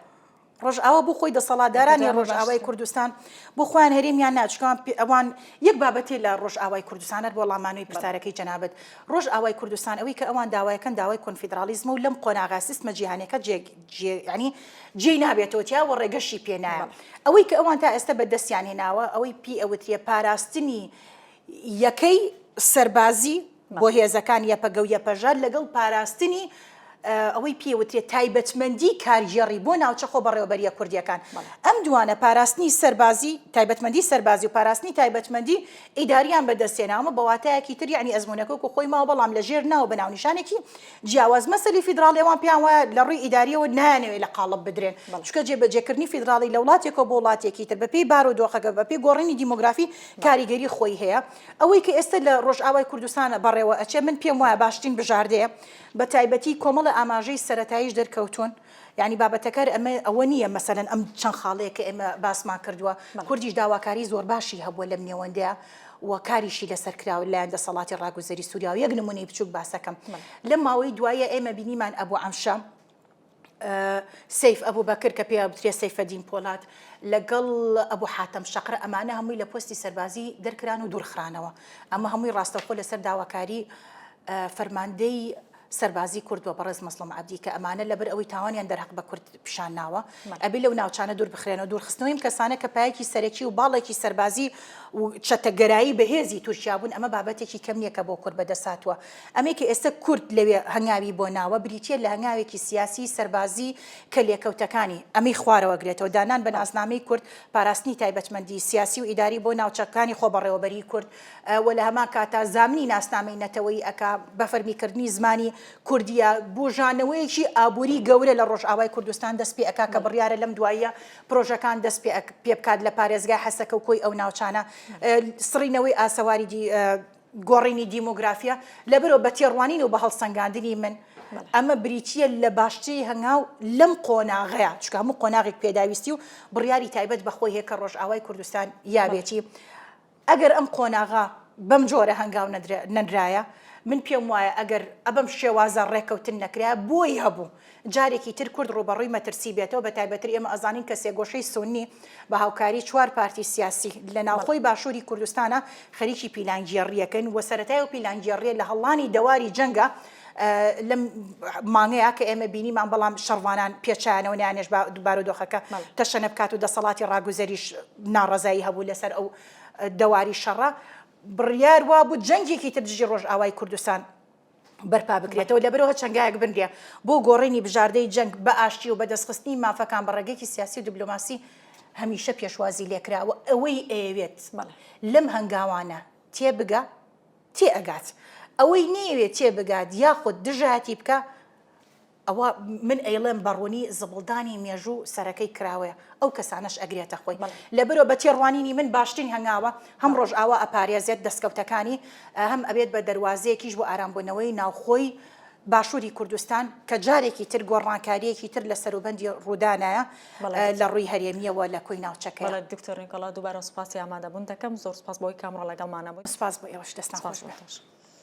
ڕۆژئاوا بۆ خۆی دەسەڵاتدارانی ڕۆژئاوای کوردستان بۆ خۆیان هەرێمیان نا چونکە ئەوان یەک بابەتێ لە ڕۆژئاوای کوردستان هەر بۆ ڵامانەوەی پرسارەکەی جەنابت ڕۆژئاوای کوردستان ئەوەی کە ئەوان داوایەکەن داوای کۆنفیدراڵیزمە و لەم قۆناغا سیستمە جیهانیەکە جێ جێ یعنی جێی نابێتەوە تیا و ڕێگەشی پێ نایە ئەوەی کە ئەوان تا ئێستا بە دەستیان هێناوە ئەوەی پێی ئەوترێ پاراستنی یەکەی سەربازی بۆ هێزەکان یەپەگە و یەپەژە لەگەڵ پاراستنی ئەوەی پێی وترێت تایبەتمەندی کارگێڕی بۆ ناوچە خۆبەڕێوەبەرییە کوردییەکان. ئەم دوانە پاراستنی سەربازی، تایبەتمەندی سەربازی و پاراستنی تایبەتمەندی ئیداریان بەدەستهێنا. ئەمە بە واتایەکی تر یەعنی ئەزموونەکە وەکو خۆی ماوە بەڵام لە ژێر ناو بە ناونیشانێکی جیاواز. مەسەلی فیدراڵی ئەوان پێیان وایە لە ڕووی ئیدارییەوە نایانەوێت لە قاڵب بدرێن. چونکە جێبەجێکردنی فیدراڵی لە وڵاتێکەوە بۆ وڵاتێکی تر بەپێی بارودۆخەکە، بەپێی گۆڕینی دیمۆگرافی کاریگەری خۆی هەیە. ئەوەی کە ئێستە لە ڕۆژئاوای کوردستان بەڕێوە ئەچێ من پێم وایە باشترین بژاردەیە، بە تایبەتی کۆمەڵە ئاماژەی سەرەتاییش دەرکەوتوون، یانی بابەتەکە هەر ئەمە ئەوە نییە مەسەلەن ئەم چەند خاڵەیە کە ئێمە باسمان کردووە، کوردیش داواکاری زۆر باشی هەبووە لەم نێوەندەیا و کاریشی لەسەر کراوە لەلایەن دەسەڵاتی ڕاگوزەری سووریاوە، یەک نموونەی بچووک باسەکەم لەم ماوەی دوایە ئێمە بینیمان ئەبوو عەمشە، سەیف ئەبوبەکر کە پێی ئەوترێ سەیفەدین پۆلات لەگەڵ ئەبو حاتەم شەقرە ئەمانە هەمووی لە پۆستی سەربازی دەرکران و دوورخرانەوە ئەمە هەمووی ڕاستەوخۆ لەسەر داواکاری فەرماندەی سەربازی کورد بە بەڕێز مەزڵوم عەبدی کە ئەمانە لەبەر ئەوەی تاوانیان دەرهەق بە کورد پیشان ناوە ئەبێ لەو ناوچانە دوور بخرێنەوە دوورخستنەوەی ئەم کەسانە کە پایەکی سەرەکی و باڵێکی سەربازی و چەتەگەرایی بەهێزی تورکیا بوون ئەمە بابەتێکی کەم نییە کە بۆ کورد بەدەست هاتووە ئەمەی کە ئێستە کورد لەوێ هەنگاوی بۆ ناوە بریتییە لە هەنگاوێکی سیاسی سەربازی کە لێکەوتەکانی ئەمەی خوارەوە گرێتەوە، دانان بە ناسنامەی کورد، پاراستنی تایبەتمەندی سیاسی و ئیداری بۆ ناوچەکانی خۆبەڕێوەبەریی کورد و لە هەمان کاتدا زامنی ناسنامەی نەتەوەیی ئەکا، بەفەرمیکردنی زمانی کوردییە، بوژانەوەیەکی ئابووری گەورە لە ڕۆژئاوای کوردستان دەست پێ ئەکا کە بڕیارە لەم دواییە پرۆژەکان دەست پێ بکات لە پارێزگای حەسەکە و کۆی ئەو ناوچانە، سڕینەوەی ئاسەواری گۆڕینی دیمۆگرافیە، لەبەرئەوە بە تێڕوانین و بە هەڵسەنگاندنی من ئەمە بریتییە لە باشترین هەنگاو لەم قۆناغەیا، چونکە هەموو قۆناغێک پێداویستی و بڕیاری تایبەت بە خۆی هەیە کە ڕۆژئاوای کوردستان یابێتی. ئەگەر ئەم قۆناغە بەم جۆرە هەنگاو نەنرایە، من پێم وایە ئەگەر بەم شێوازە ڕێککەوتن نەکرایە، بۆی هەبوو جارێکی تر کورد ڕووبەڕووی مەترسی بێتەوە، بەتایبەتر ئێمە ئەزانین کە سێگۆشەی سوننی بە هاوکاری چوار پارتی سیاسی لە ناوخۆی باشووری کوردستانا خەریکی پیلانگێڕییەکن و سەرەتای ئەو پیلانگێڕییە لە هەڵانی دەواری جەنگە لەم مانگەیا کە ئێمە بینیمان بەڵام شەڕڤانان پێچایانەوە نەیانهێشت بارودۆخەکە تەشەنە بکات و دەسەڵاتی ڕاگوزەریش ناڕەزایی هەبوو لەسەر ئەو دەواری شەڕە بڕیار وابوو جەنگێکی تر دژی ڕۆژئاوای کوردستان بەرپا بکرێتەوە، لەبەرئەوە چەنگایەک بنرێ بۆ گۆڕینی بژاردەی جەنگ بە ئاشتی و بەدەستخستنی مافەکان بە ڕێگەیەکی سیاسی و دیبلۆماسی هەمیشە پێشوازی لێکرا و ئەوەی ئەیەوێت لەم هەنگاوانە تێبگا تێئەگات، ئەوەی نەیەوێت تێبگات یاخود دژایەتی بکا ئەوە من ئەیڵێم بە ڕوونی زبڵدانی مێژوو سەرەکەی کراوەیە ئەو کەسانەش ئەگرێتە خۆی لەبەرئەوە بە تێڕوانینی من باشترین هەنگاوە هەم ڕۆژئاوا ئەپارێزێت دەستکەوتەکانی هەم ئەبێت بە دەروازەیەکیش بۆ ئارامبوونەوەی ناوخۆی باشووری کوردستان کە جارێکی تر گۆڕانکارییەکی تر لە سەروبەندی ڕوودانایە لە ڕووی هەرێمییەوە لە کۆی ناوچەکەیا. بەڵێ دکتۆر نیکۆلا دووبارە سوپاسی ئامادەبوون دەکەم زۆر سوپاس بۆ ئەوەی کە ئەمڕۆ لەگەڵمانە بووی. سوپاس بۆ ئێوەش دەستان خۆش بێت.